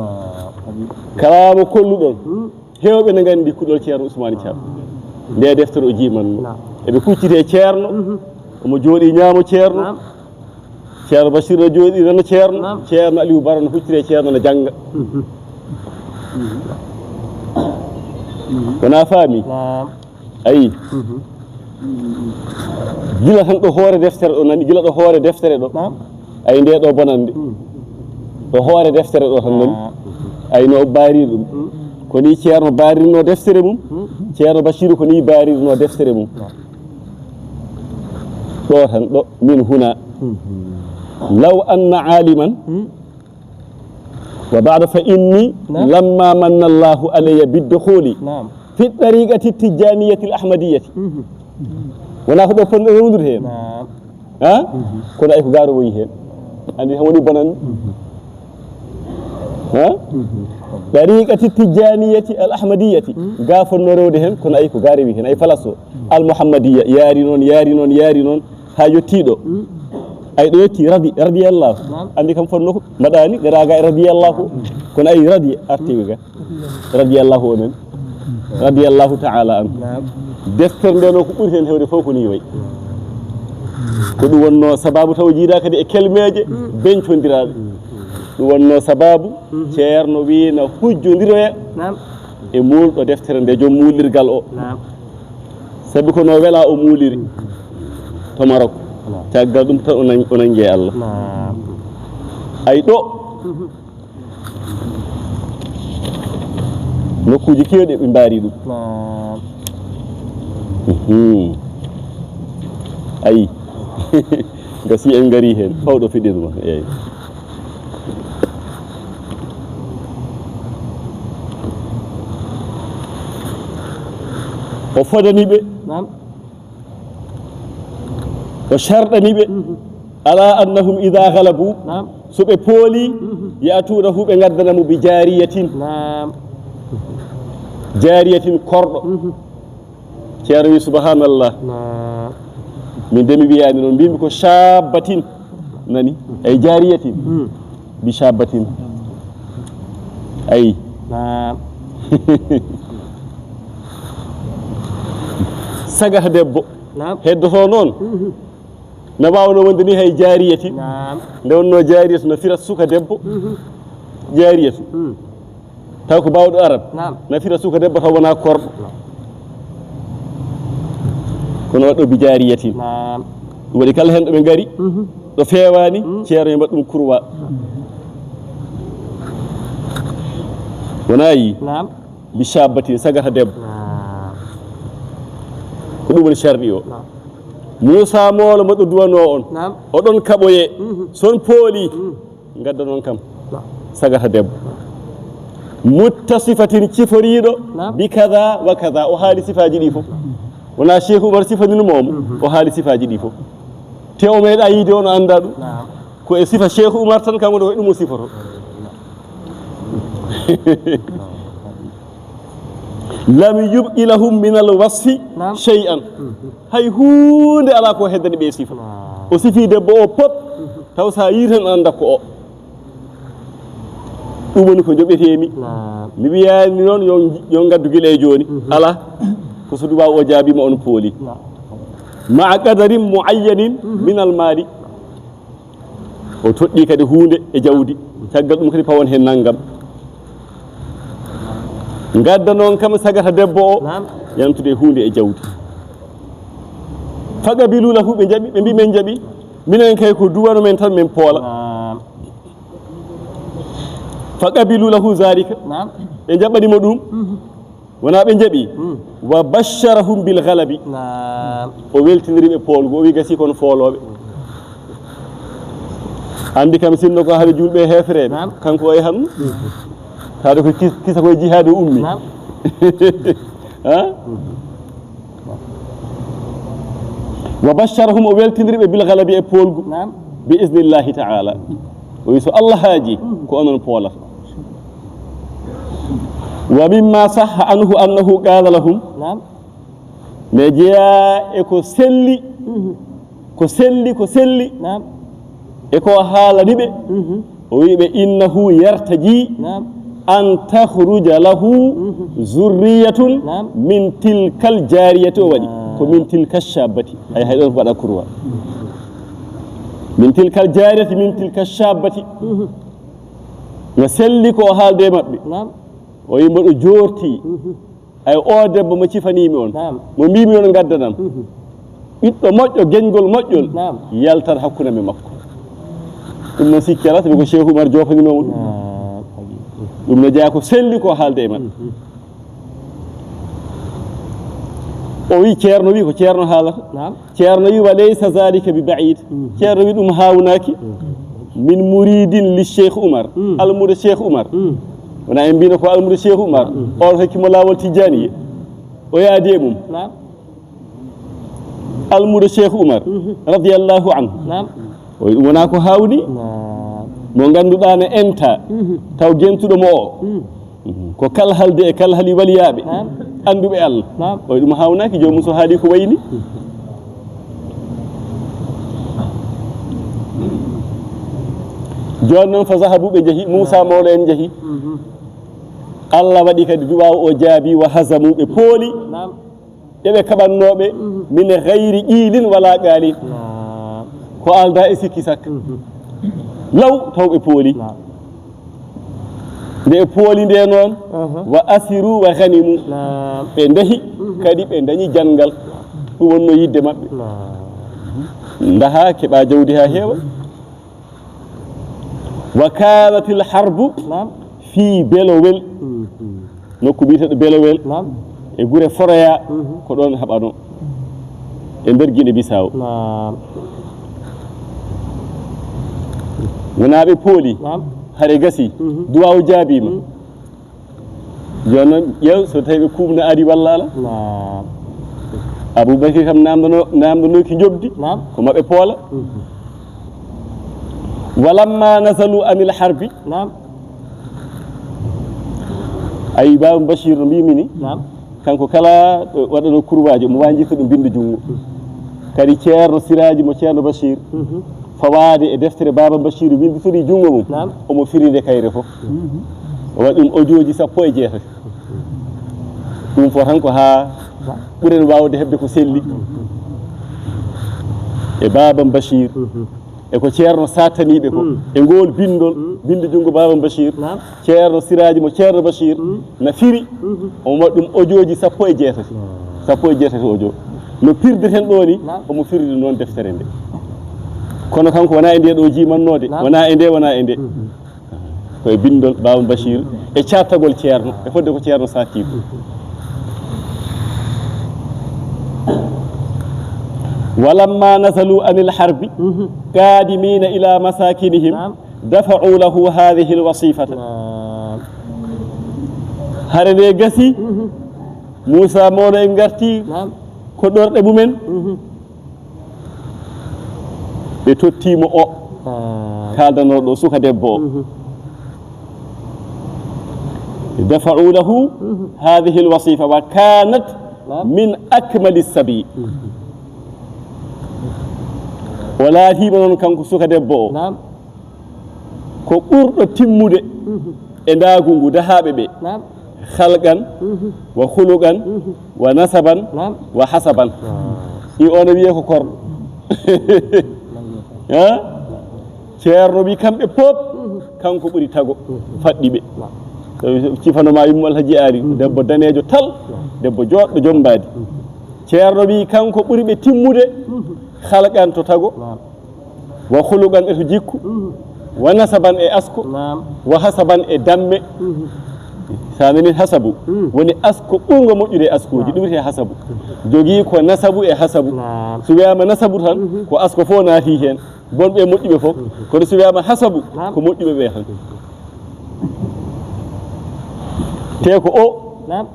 Kala mo kolluɗon, heewɓe ne nganndi kuɗol Ceerno Usmaani Caam. Nde deftere o jiimanno. Naam. Eɓe kucciti e Ceerno, mhm, omo jooɗii ñaamo Ceerno. Naam. Ceerno Bachir no jooɗii nana Ceerno. Naam. Ceerno Aliyu Baro no hucciti e Ceerno no jannga. Mhm. Wonaa faami? Naam. Ayi. Mhm. Gila tan ɗo hoore deftere ɗo nani, gila ɗo hoore deftere ɗo. Naam. Ayi nde ɗo bonande. Mhm. Ɗo hoore deftere ɗo tan nani. Ah. Ayi no o baariri ɗum. Mhm. Ko ni Ceerno baarirno deftere mum. Mhm. Ceerno Bachiru ko ni baarirno deftere mum. Naam. Ɗo tan ɗo min huna. Mhm. Law anna aliman. Mhm. Wa ba'da fa inni, naam, lamma manna Allahu alayya biddukhuli, naam, fi tariqati tijaniyyati al-ahmadiyyati. Mhm. Wonaa ko ɗo fotno rewdude heen. Naam. Ha? Mhm. Kono ay ko gaaro woyi heen. Anndi kam woni bonan. Mhm. Ha? Mhm. Tariqati tijaniyyati al-ahmadiyyati. Mhm. Ga fotno rewde heen, kono ay ko ga rewi heen. Ay falas o. Mhm. Al-muhammadiyya, yaari noon, yaari noon, yaari noon. Haa yettii ɗo. Mm. Ay ɗo yettii radi, radiyallahu. Naam. Anndi kam fotno ko mbaɗaani, garaa ga e radiyallahu. Kono ay radi artii ga. Radiyallahu o men. Radiyallahu ta'ala anhu. Naam. Deftere nde no ko ɓuri heen heewde fof ko ni wayi. Ko ɗum wonnoo sababu taw jiidaa kadi e kelmeeje, mm, bencondiraaɗe. Mm. Ɗum wonno sababu, mhm, ceerno wi na hujjondiroya, naam, e muulɗo deftere nde, joom muulirgal o. Naam. Sabi ko no wela o muuliri to Maroc. Naam. Caggal ɗum tan o nan-, o nangi e Allah. Naam. Ay ɗo. Mhm. Nokkuuji keewɗi ɓe mbaari ɗum. Naam. Mhm. Ayi. Gasi en ngari heen. Fawɗo fiɗirma. Eeyi. O fodani ɓe. Naam. O sharɗani ɓe. Mhm. Ala annahum idha ghalabu. Naam. So ɓe pooli, mhm, ya'tunahu, ɓe ngaddana mo bi jariyatin. Naam. Jariyatin, korɗo. Mhm. Ceerno wi, subhanallah. Naam. Min de mi wiyaani noon, mbimi ko shabbatin. Nani? Ay jariyatin. Mm. Bi shabbatin. Ay. Naam. Sagata debbo. Naam. Heddoto noon. Mhm. Na waawno wonde ni hay jariyati. Naam. Nde wonno jariyatu na fira suka debbo. Mhm. Jariyatu. Mm. Taw ko baawɗo arab. Naam. Na fira suka debbo taw wona korɗo. Naam. Kono waɗɗo bi jariyati. Naam. Ɗum waɗi kala heen ɗo ɓe ngari, mhm, ɗo feewaani, mm, ceerno e mbaɗa ɗum kurwa. Wona yi? Naam. Bi shabbatin, sagata debbo. Naam. Ko ɗum woni sharɗi o. Naam. Moussa Molo mo ɗo duwanoo on. Naam. Oɗon kaɓoye. Mhm. Son pooli. Mm. Ngadda noon kam. Naam. Sagata debbo. Muttasifatin, ciforiiɗo. Naam. Bi kaza wa kaza. O haali sifaaji ɗi fof. Wona Cheikh Oumar sifanino moomo. Mhm. O haali sifaaji ɗi fof. Te o meeɗa yiide on, annda ɗum. Naam. Ko e sifa Cheikh Oumar tan kam woni ko e ɗum o sifoto. Lam yubqi lahum min al wasfi, naam, shay'an. Mhm. Hay huunde alaa ko heddani ɓe sifa. Naam. O sifi debbo o pop, mhm, taw sa yii tan annda ko o. Ɗum woni ko joɓetemi. Naam. Mi wiyaani noon yo, yo ngaddu gila e jooni. Mhm. Alaa. Ko so duwaaw o jaabiima on pooli. Naam. Ma'a qadarin mu'ayyanin, mhm, min al mali. O toɗɗi kadi huunde e jawdi. Caggal ɗum kadi pawon heen nanngam. Ngadda noon kam sagata debbo o, naam, yantude huunde e jawdi. Faqabilu lahu, ɓe njaɓi, ɓe mbi men njaɓi. Minen kay ko duwano men tan men poola. Naam. Faqabilu lahu zalika. Naam. Ɓe njaɓani mo ɗum. Mhm. Wona ɓe njaɓi. Hmm. Wa basharahum bil ghalabi. Naam. O weltiniri ɓe poolgu, o wi gasi kono foolooɓe. Anndi kam sinno ko haɓe juulɓe e heefereɓe. Naam. Kanko o e hannu. Taade ko kis-, kisa koye jihaade o ummi. Naam. Ha? Wa basharahum, o weltiniri ɓe bil ghalabi e poolgu. Naam. Bi iznillahi ta'ala. O wi so Allah haaji, ko onon poolata. Wa mimma sahha anhu annahu qala lahum. Naam. Ne jeyaa e ko selli, mhm, ko selli, ko selli. Naam. E ko haalani ɓe. Mhm. O wi ɓe, innahu yartaji, naam, an takhruja lahu, mhm, zurriyatun, naam, min tilkal jariyati. O waɗi. Naam. Ko min tilka shabbati. Hay, hay ɗon ko waɗa kurwa. Min tilkal jariyati, min tilka shabbati. Mhm. No selli ko o haalde e maɓɓe. Naam. O wi mboɗo joorti. Mhm. Ay, o debbo mo cifaniimi on, naam, mo mbiimi on ngaddanam. Mhm. Ɓiɗɗo moƴƴo, geñgol moƴƴol, naam, yaltat hakkunde am e makko. Ɗum noon sikki alaa, sabi ko Cheikh Oumar jofaninooma ɗum. Naam. Ɗum no jeyaa ko selli ko haalde e maɓɓe. Mhm. O wi, ceerno wi ko ceerno haalata. Naam. Ceerno wi, wa laysa zalika bi ba'id. Mhm. Ceerno wi, ɗum haawnaaki. Mhm. Min muridin li Cheikh Oumar. Mhm. Almudo Cheikh Oumar. Mhm. Wona en mbino ko almudo Cheikh Oumar. Mhm. On hokki mo laawol tijjaniye. O yaadi e mum. Naam. Almudo Cheikh Oumar. Mhm. Radiyallahu anhu. Naam. O wi ɗum wona ko haawni. Naam. Mo ngannduɗaa ne enta. Mhm. Taw gentuɗo mo o. Mhm. Mhm. Ko kalhalde e kalhali waliyaaɓe, naam, annduɓe Allah. Naam. O wi ɗum haawnaaki, joomum so haali ko wayi ni. Jooni noon, fa zahabu, ɓe njehi, Muusa, naam, mawɗo en njehi. Mhm. Allah waɗi kadi duwaaw o jaabi, wa hazamu, ɓe pooli. Naam. Ɓe ɓe kaɓannooɓe, mhm, min gayri qiilin wala qaalin. Naam. Ko aldaa e sikki sakka. Mhm. Law taw ɓe pooli. Naam. Nde ɓe pooli nde noon, aha, wa asiru wa ganimu. Naam. Ɓe ndahi, mhm, kadi ɓe ndañi janngal. Ɗum wonno yidde maɓɓe. Naam. Ndaha keɓa jawdi ha heewa. Wa kanatil harbu, naam, fii Belowel. Mhm. Nokku biyeteeɗo Belowel. Naam. E gure Foroya, mhm, ko ɗon haɓano. E nder Guinée Bissau. Naam. Wona ɓe pooli, naam, hare gasi, mhm, duwaawu jaabiima. Mhm. Jooni noon, ƴeew, so tawi ɓe kuuɓna ari walla ala? Naam. Abubakar kam namdono, namdonoki njoɓdi, naam, ko maɓɓe poola. Mhm. Walamma nazalu anil harbi. Naam. Ayi, Baaba Bachir no mbimi ni, naam, kanko kala ɗo waɗano kurwaji, omo wawi jikka ɗum binndi junngo. Mhm. Kadi Ceerno Siraaji mo Ceerno Bachir, mhm, fawaade e deftere Baaba Bachir winnditiri junngo mum, naam, omo firi nde kayre fof. Mhm. O waɗi ɗum audioji sappo e jeetati. Ɗum fof tan ko haa ɓuren waawde heɓde ko selli e Baaba Bachir. Mhm. E ko Ceerno sattaniiɓe ko. Mm. E ngool binndol, mm, binndi junngo Baaba Bachir, naam, Ceerno Siraaji mo Ceerno Bachir, mm, na firi, mhm, omo waɗi ɗum audioji sappo e jeetati. Naam. Sappo e jeetati audio. No pirden ɗo ni, naam, omo firiri noon deftere nde. Kono kanko wona e nde ɗo jimannoode, naam, wona e nde, wona e nde. Mhm. Ko e binndol Baaba Bachir, e cattagol Ceerno, e fodde ko Ceerno satti ko. Walamma nazalu anil harbi, mhm, qadimina ila masakinihim, naam, dafa'u lahu hadhihi alwasifata. Naam. Hare nde gasi, mhm, Muusa Mawɗo en ngarti, naam, ko ɗorɗe mumen. Mhm. Ɓe tottiimo o, ah, kaaldanooɗo suka debbo o. Mhm. Dafa'u lahu, mhm, hadhihi alwasifa wa kanat, naam, min akmali sabi. Mhm. O laatiima noon kanko suka debbo o. Naam. Ko ɓurɗo timmude, mhm, e ndaagu ngu dahaaɓe ɓe. Naam. Khalqan, mhm, wa khuluqan, mhm, wa nasaban, naam, wa hasaban. Ah. I ono wiye ko korɗo. Ha? Ceerno wi kamɓe pop, mhm, kanko ɓuri tago, mhm, faɗɗi ɓe. Naam. Tawi cifanoma yummo Alhaji Aali, mhm, debbo daneejo tal, naam, debbo jooɗɗo jombaadi. Mhm. Ceerno wi kanko ɓuri ɓe timmude, mhm, khalqan to tago. Naam. Wa khuluqan e to jikku, mhm, wa nasaban e asko, naam, wa hasaban e damme. Mhm. Sa nani hasabu, mhm, woni asko ɓurngo moƴƴude e askooji, naam, ɗum wiyete hasabu. Jogii ko nasabu e hasabu. Naam. So wiyaama nasabu tan, mhm, ko asko fof naati heen, bonɓe e moƴƴuɓe fof. Mhm. Kono so wiyaama hasabu, naam, ko moƴƴuɓe ɓe tan. Te ko o, naam,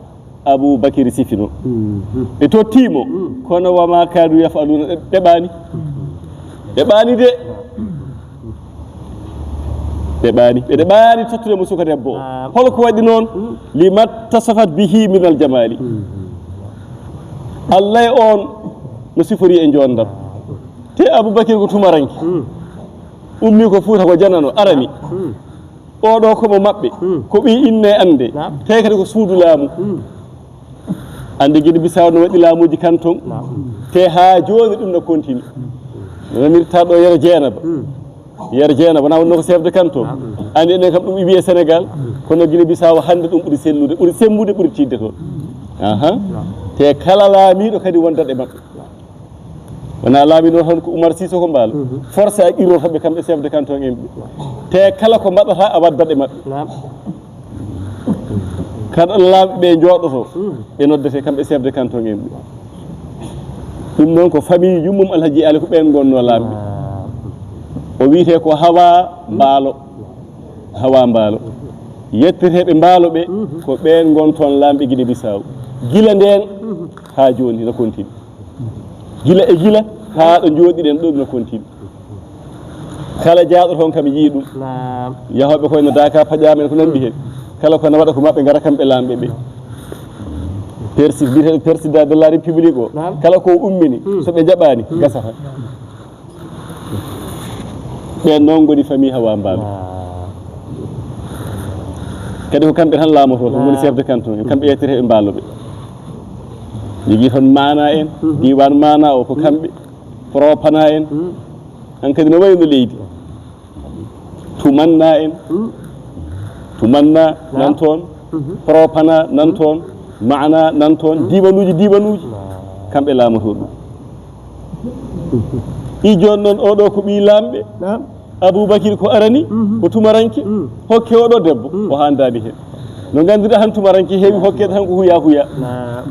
Abu Bakiri sifino. Mhm. Ɓe tottiimo, mm, kono wa ma kaadu yaf'aluuna, ɓe ɗeɓaani. Ɓe ɗeɓaani de. Ɓe ɗeɓaani. Ɓe ɗeɓaani tottude mo suka debbo o. Naam. Hol ko waɗi noon? Mm. Lima tasafat bihi min al jamaali. Mhm. Allah e on no sifori e njoondam. Te Abu Bakiri ko tumaranke. Mm. Ummi ko Fuuta ko janano, arani. Mm. Oɗo ko mo maɓɓe, hmm, ko ɓii inne annde, naam, te kadi ko suudu laamu. Hmm. Annde Gine Bisaw no waɗi laamuuji kanton, naam, te haa jooni ɗum no kontini. No namirta ɗo Yero Jeenaba. Hmm. Yero Jeenaba wona wonno ko chef de canton. Naam. Anndi enen kam ɗum iwi e Sénégal, hmm, kono Gine Bisaw hannde ɗum ɓuri sellude, ɓuri sembude, ɓuri tiiɗde toon. Aha. Naam. Te kala laamiiɗo kadi wondat e maɓɓe. Wona laamiiɗo tan ko Oumar Sissoko Embaló. Mhm. Forcé a qirroto ɓe kamɓe chef de canton en ɓe. Te kala ko mbaɗata a waddat e maɓɓe. Naam. Kala laamɓe ɓe njooɗoto, mhm, ɓe noddete kamɓe chef de canton en ɓe. Ɗum noon ko famille yummum Alhaji Ali ko ɓeen ngonno laamɓe. Naam. O wiyete ko Hawa Mbaalo. Hawa Mbaalo. Yetteteeɓe Mbaalo ɓe, mhm, ko ɓeen ngon toon laamɓe Gine Bisaw. Gila ndeen, mhm, haa jooni no kontini. Gila e gila, haa ɗo njooɗiɗen ɗo no kontini. Kala jaaɗo toon kam yii ɗum. Naam. Yahooɓe koye no daaka paƴaama en ko nanndi heen. Kala ko na waɗa ko maɓɓe ngara kamɓe laamɓe ɓe. Persi-, biyeteeɗo président de la république o. Naam. Kala ko ummini, hmm, so ɓe njaɓaani, hmm, gasata. Ɓeen noon ngoni famille Hawa Mbaalo. Ah. Kadi ko kamɓe tan laamotoo, ko woni, ah, chef de canton, kamɓe yetteteeɓe Mbaalo ɓe. Jogii toon Maana en, mhm, diiwaan Maana o ko, mhm, kamɓe, Propana en, mhm, han kadi no wayi no leydi. Tumanna en. Hmm. Tumanna nan toon, propana nan toon, maana nan toon, diiwanuuji, diiwanuuji, kamɓe laamotoo ɗum. I jooni noon, oɗo ko ɓii laamɓe. Naam. Abubakir ko arani, ko tumaranke, hokke oɗo debbo, o haandaani heen. No ngannduɗaa han tumaranke heewi hokkeede tan ko huya huya. Naam.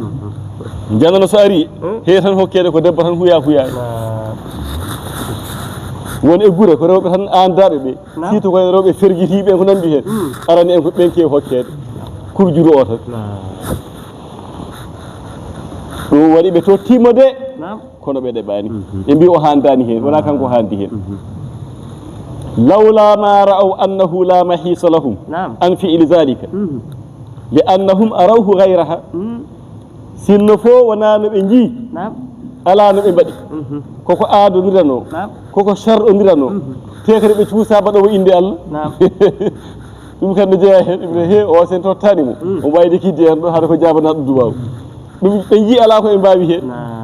Janano so ari, heewi tan hokkeede ko debbo tan huya huya. Naam. Won e gure ko rewɓe tan aandaaɓe ɓe. Naam. Surtout ko rewɓe fergitiiɓe en ko nanndi heen. Arani en ko ɓen keewi hokkeede. Kurjuru o tan. Naam. Ɗum waɗi ɓe tottiimo de. Naam. Kono ɓe ɗeɓaani. Ɓe mbii o haandaani heen, wonaa kanko haandi heen. Lawla ma ra'aw annahu la mahisa lahum an fi'li zalika. Li annahum arawhu ghayraha. Sinno fof wonaa no ɓe njii. Naam. Alaa no ɓe mbaɗi. Koko aadondiranoo. Naam. Koko shar'ondiranoo. Te kadi ɓe cuusaa mbaɗoowo innde Allah. Naam. Ɗum kam no jeyaa heen, ɓe mbii, he, o sen tottaani mo. Omo wayi de kiddi en ɗo, hara ko jaabanaaɗo duwaaw. Ɗum ɓe njii alaa ko ɓe mbaawi heen. Naam.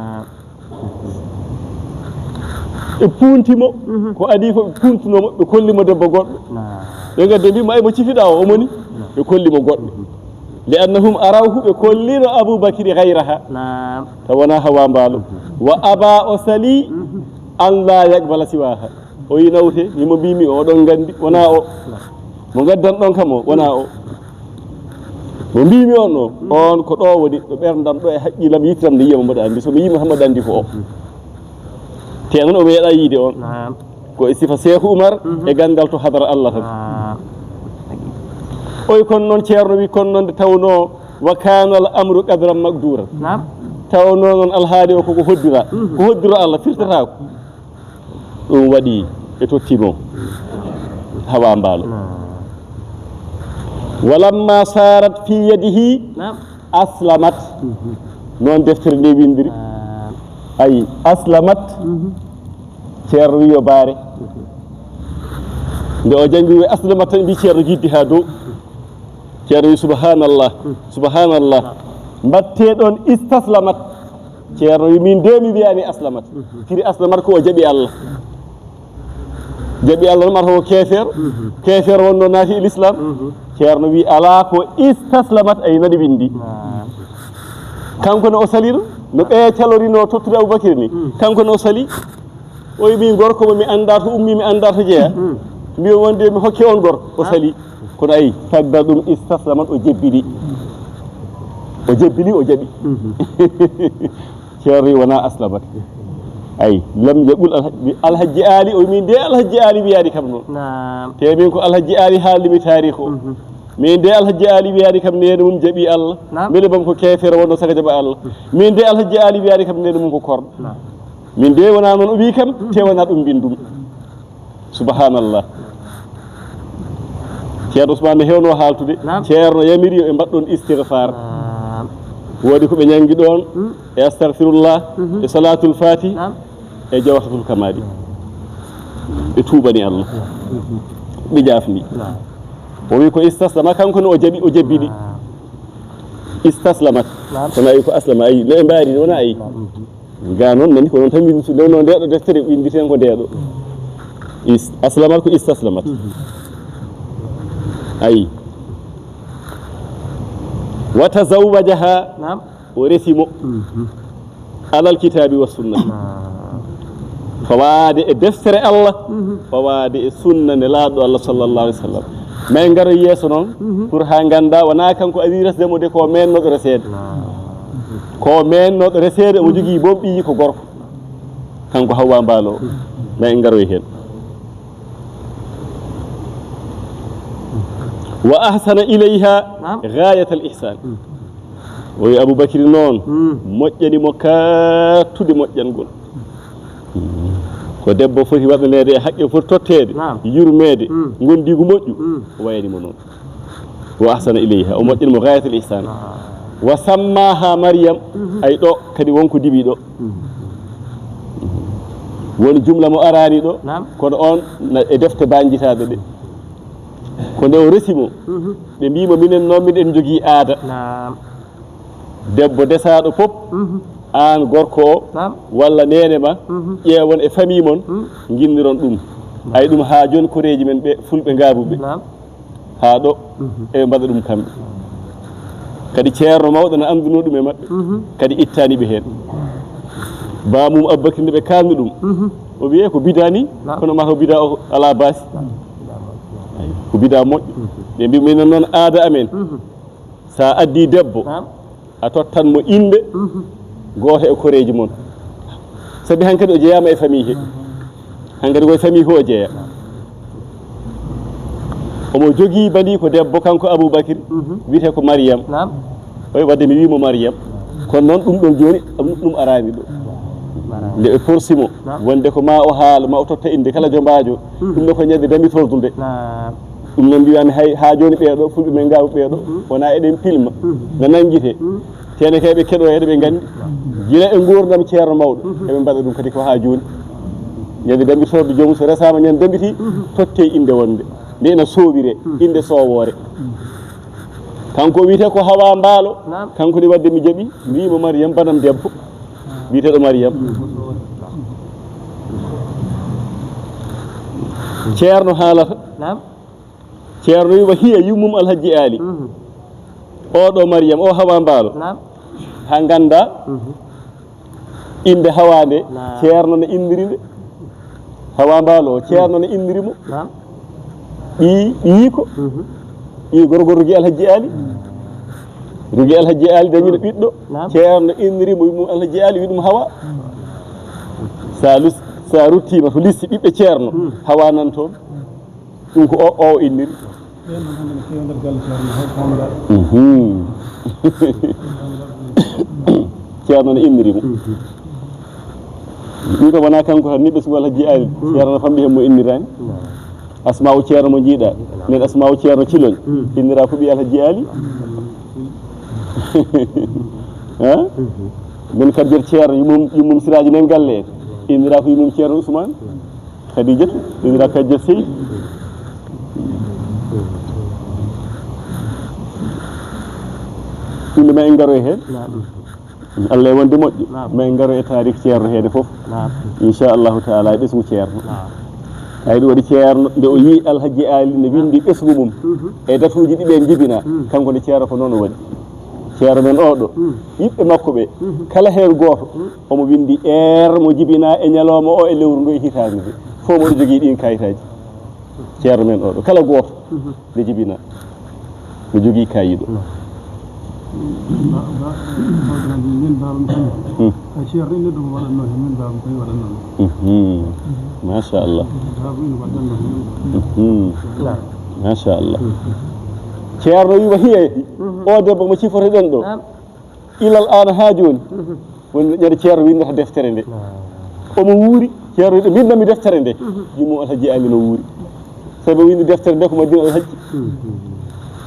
Ɓe puunti mo, ko adii ko ɓe puuntunoo mo, ɓe kolli mo debbo goɗɗo. Naam. Ɓe ngaddi mbii mo, ay mo cifiɗaa o, o moni? Naam. Ɓe kolli mo goɗɗo. Li annahum arawhu, ɓe kollino Abubakri ghayraha. Naam. Taw wonaa Hawa Mbaalo. Wa aba, o sali, an la yaqbala siwaha. O yi nawte, mi mo mbii mi oɗon nganndi, wonaa o. Mo ngaddan ɗon kam o, wonaa o. Mo mbii mi on o, on ko ɗo woni, ɗo ɓerndam, ɗo e haqqillam, yittam nde yiya mo mboɗo anndi. So mi yi Muhammad anndi ko o. Te noon o meeɗaa yiide on. Naam. Ko e sifa Seeku Umar, e ganndal to hadara Allah tan. Naam. Oy kono noon Ceerno wi, kono noon nde tawnoo wa kana al amru qadran maqduran. Naam. Tawnoo noon alhaali o koko hoddira. Ko hoddiro Allah firtataako. Ɗum waɗi ɓe totti mo Hawa Mbaalo. Naam. Walamma sarat fi yadihi, naam, aslamat. Noon deftere nde winndiri. Naam. Ayi, aslamat. Ceerno wi yo baare. Nde o janngi wi aslamat tan mbi Ceerno jiddi haa dow. Ceerno wi subhanallah, subhanallah. Mbaɗte ɗon istaslamat. Ceerno wi min de mi wiyaani aslamat. Firi aslamat ko o jaɓi Allah. Jaɓi Allah no mata ko keefeer. Keefeer wonno naati e l'islam. Ceerno wi alaa ko istaslamat, ay nani winndi. Naam. Kanko no o salino, no ɓe calorino tottude Abubakir ni. Kanko no o sali. O wi min gorko mo mi anndaa to ummi, mi anndaa to jeyaa. Mbiyo wonde mi hokke on gorko. O sali. Kono ayi, fagga ɗum istaslamat, o jebbili. O jebbili, o jaɓi. Ceerno wi wonaa aslamat. Ayi, lam yaqul Alha-, Alhajji Aali, o wi min de Alhajji Aali wiyaani kam noon. Naam. Te min ko Alhajji Aali haalni mi taariik o. Min de Alhajji Aali wiyaani kam neene mum jaɓi Allah. Naam. Mbele bam ko keefeero wonno saka jaɓa Allah. Min de Alhajji Aali wiyaani kam neene mum ko korɗo. Naam. Min de wonaa noon o wi kam, te wonaa ɗum mbinndum. Subhanallah. Ceerno Ousmane no heewno haaltude. Naam. Ceerno yamiri yo ɓe mbaɗɗon istigfaar. Naam. Woodi ko ɓe ñanngi ɗoon, e astagfirullah, e salaatul fatih, naam, e jawharatul kamaali. Ɓe tuubani Allah. Ɓe jaafni. Naam. O wi ko istaslama, kanko ne o jaɓi, o jebbiɗi. Naam. Istaslamat. Naam. Kono ayi ko aslama, ayi, no ɓe mbaari, wona ayi. Naam. Ga noon nani ko noon tan min nde no ndeɗo deftere winnditen ko ndeɗo. Is-, aslamat ko istaslamat. Ayi. Wa tazawwajaha. Naam. O resi mo. Alal kitaabi wa sunna. Naam. Fawaade e deftere Allah, fawaade e sunna nelaaɗo Allah sallallahu alaihi wasallam. May ngaro yeeso noon, pour haa ngannda wonaa kanko adii resde mo de, ko meennooɗo reseede. Naam. Ko meennooɗo reseede, omo jogii boom ɓiyi ko gorko. Kanko Hawwa Mbaalo, ma en ngaroy heen. Wa ahsana ilayha, naam, ghayatal ihsan. O wi Abubakri noon, moƴƴani mo kaɗtude moƴƴangol. Ko debbo foti waɗaneede e haqqe, foti totteede, naam, yurmeede, ngondiigu moƴƴu, o wayani mo noon. Wa ahsana ilayha, o moƴƴini mo ghayatul ihsan. Wa sammaha Maryam, ay ɗo kadi won ko diwi ɗo. Won jumla mo araani ɗo, naam, kono on na e defte banjitaaɓe ɗe. Ko nde o resi mo, ɓe mbii mo, minen noon miɗen njogii aada. Naam. Debbo desaaɗo pop, aan gorko o, naam, walla neene ma, ƴeewon e famille mon, nginniron ɗum. Ay ɗum haa jooni koreeji men ɓe fulɓe ngaabuɓe. Naam. Haa ɗo, eɓe mbaɗa ɗum kamɓe. Kadi ceerno mawɗo na anndunoo ɗum e maɓɓe, kadi ittaani ɓe heen. Baamum Abubakri nde ɓe kaalni ɗum, o wiyee ko bidaa nii, kono maa ko bidaa o alaa baasi. Ko bidaa moƴƴo. Ɓe mbii minen noon aada amen, so a addii debbo, a tottan mo innde gooto e koreeji mon. Sabi hankadi o jeyaama e famille he. Hankadi koye famille he o jeya. Omo jogii bandi ko debbo kanko Abubakri, wiyetee ko Mariyam. Oy, wadde mi wii mo Mariyam. Kono noon ɗum ɗon jooni, ɗum, ɗum araani ɗo. Nde ɓe porsi mo, wonde ko ma o haala, ma o totta innde kala jombaajo. Ɗum ɗo ko ñande damitorde nde. Ɗum noon mbiyaami hay haa jooni ɓeeɗo, fulɓe men ngaabu ɓeeɗo, wonaa eɗen pilma, na nanngitee. Tene kay ɓe keɗo eɗe ɓe nganndi. Gila e nguurndam ceerno mawɗo, eɓe mbaɗa ɗum kadi ko haa jooni. Ñande damitorde joomum so resaama ñande dambiti, totte innde wonde. Nde ina soowiree, innde soowoore. Kanko wiyetee ko Hawa Mbaalo, kanko ne wadde mi jaɓi, mbiimo Mariyam banam debbo. Wiyeteeɗo Mariyam. Ceerno haalata. Ceerno wiima hiya yummum Alhajji Aali. Oɗo Mariyam, o Hawa Mbaalo. Haa ngannda innde Hawa nde, ceerno ne inniri nde. Hawa Mbaalo o, ceerno ne inniri mo. Ɓii, ɓiyiiko. Ɓii gorko Rugi Alhajji Aali. Rugi Alhajji Aali dañino ɓiɗɗo. Ceerno inniri mo, wimmum Alhajji Aali, wi ɗum Hawa. Sa lus-, sa ruttiima to listi ɓiɓɓe ceerno, Hawa nan toon. Ɗum ko o, o inniri. Ɓeen noon hannde no keewi nder galle ceerno, hay ko Hawa Mbaalo. Mhm. Ceerno ne inniri mo. Ɗum kam wonaa kanko tan, ni ɓesngu Alhajji Aali. Ceerno no famɗi heen mo inniraani. Asmaawu ceerno mo njiiɗa. Nden Asmaawu ceerno Ciloñ. Innira ko ɓii Alhajji Aali. Ha? Nden Kadijatu ceerno, yummum, yummum Siraaji nen galle en. Innira ko yummum ceerno Usmaan. Kadijatu, innira Kadijatu Seydi. Ɗum ɗo ma en ngaroy heen. Allah e wonde moƴƴo. Ma en ngaro e taarikh ceerno heede fof. Inchallahu taala, e ɓesngu ceerno. Ay ɗum waɗi ceerno, nde o yii Alhaji Aali ne winndi ɓesngu mum e datuuji ɗi ɓe njibina, kanko ne ceerno ko noon o waɗi. Ceerno men oɗo, yiɓɓe makko ɓe, kala heen gooto, omo winndi heure mo jibina e ñalawma o e lewru ndu e hitaande nde. Fof mboɗo jogii ɗiin kayitaaji. Ceerno men oɗo, kala gooto. Nde jibina. Mi jogii kaayiɗo. Ba-, ba-, ba-, min baaba mi tan. Hmm. A ceerno ina ɗum waɗatnoo heen, min baaba mi tan waɗatnoo ɗum. Mhm. Machallah. Baaba ina waɗatnoo heen. Mhm. Machallah. Ceerno wiima hiya, o debbo mo cifotoɗen ɗo. Ilal aana haa jooni. Woni ñande ceerno winndata deftere nde. Omo wuuri, ceerno wiyi, "Mbinnanmi deftere nde." Jummum Alhaji Aali no wuuri. Sabi o winndi deftere nde ko Madina Alhaji.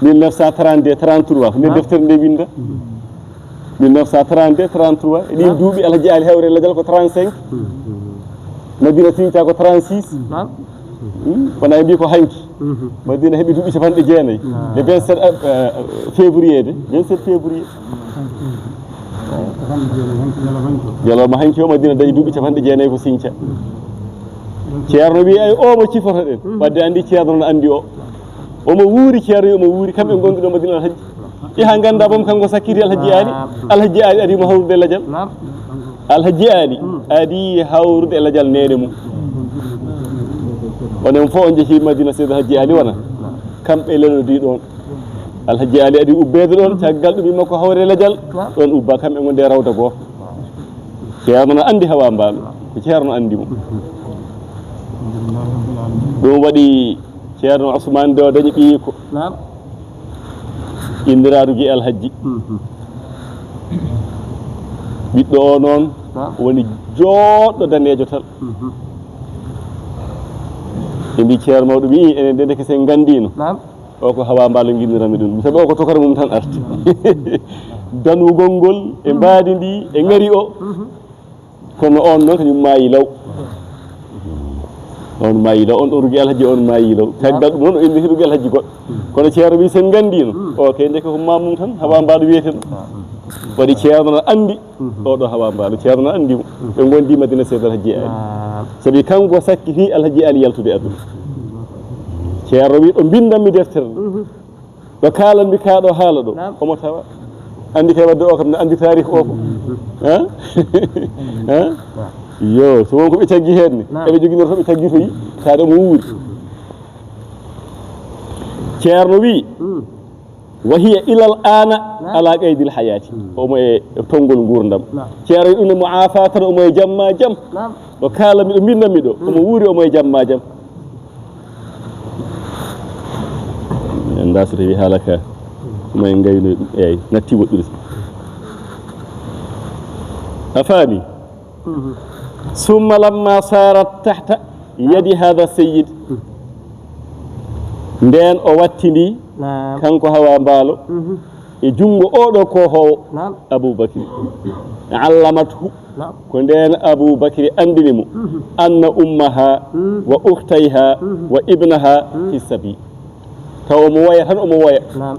Mille neuf cent trente-deux, trente-trois, ko nden deftere nde winnda. Mille neuf cent trente-deux, trente-trois, e ɗiin duuɓi Alhaji Aali hawre lajal ko trente-cinq. Madina siñta ko trente-six. Hmm? Wona e mbi ko hanki. Madina heɓi duuɓi capanɗe jeenayi. Le vingt-sept, euh, février de, vingt-sept février. Ñalawma hanki o Madina dañi duuɓi capanɗe jeenayi ko siñca. Ceerno wiyi, ay, o mo cifotoɗen. Wadde anndi ceerno no anndi o. Omo wuuri, ceerno wiyi omo wuuri, kamɓe ngonduɗo Madina Alhaji. Yaha ngannda boom kanko sakkiti Alhaji Aali. Alhaji Aali ari mo hawrude lajal. Alhaji Aali adi hawrude e lajal neene mum. Onon fof on njehi Madina Seydi Alhaji Aali wona. Kamɓe lelodii ɗoon. Alhaji Aali adi ubbeede ɗoon, caggal ɗum yimma ko hawre lajal. Ɗoon ubba kamɓe ngonde rawda goo. Ceerno no anndi Hawa Mbaalo. Ko ceerno anndi mo. Ɗum waɗi Ceerno Usmaan nde o dañi ɓiyiiko. Inndiraaɗo Gi Alhajji. Ɓiɗɗo o noon woni jooɗɗo daneejo tan. Ɓe mbi ceerno mawɗo ɓii, enen de ndeke sen nganndiino. O ko Hawa Mbaalo nginndirami ɗum. Sabi o ko tokara mum tan arti. Danugol ngol e mbaadi ndi e ngari o. Kono on noon kañum maayi law. On maayi law, on ɗo Rugi Alhaji, on maayi law. Caggal ɗum noon o inni Rugi Alhaji goɗɗo. Kono ceerno wi sen nganndiino. O kay ndeke ko mamum tan, Hawa Mbaalo wiyeten. Waɗi ceerno no anndi. O ɗo Hawa Mbaalo, ceerno no anndi mo. Ɓe ngondi Madina Seydi Alhaji Aali. Sabi kanko sakkiti Alhaji Aali yaltude aduna. Ceerno wi ɗo mbindanmi deftere ɗo. Mhm. Ɗo kaalanmi kaa ɗo haala ɗo. Naam. Omo tawa. Anndi kay wadde o kam ne anndi taarih o ko. Ha? Ha? Yo, so won ko ɓe caggi heen ne. Naam. Eɓe joginor to ɓe caggitoyi, taade omo wuuri. Ceerno wi, mm, wa hiya ilal aana, naam, ala qaydil hayaati. Mm. Omo e tonngol nguurndam. Naam. Ceerno wi ɗum ne mo aafaa tan omo e jam maa jam. Naam. Ɗo kaalanmi ɗo mbindanmi ɗo, mm, omo wuuri omo e jam maa jam. En da so tawi haala ka, ma en ngayno ɗum, eyyi, natti woɗɗude. A faami? Mhm. Summa lamma sarat tahta yadi hada sayyid. Mhm. Nden o wattindi, naam, kanko Hawa Mbaalo, mhm, e junngo oɗo kohoowo, naam, Abubakri. Allamathu. Naam. Ko ndeen Abubakri anndini mo, mhm, anna ummaha, mhm, wa ukhtayha, mhm, wa ibnaha, mhm, fi sabi. Taw omo woya tan, omo woya. Naam.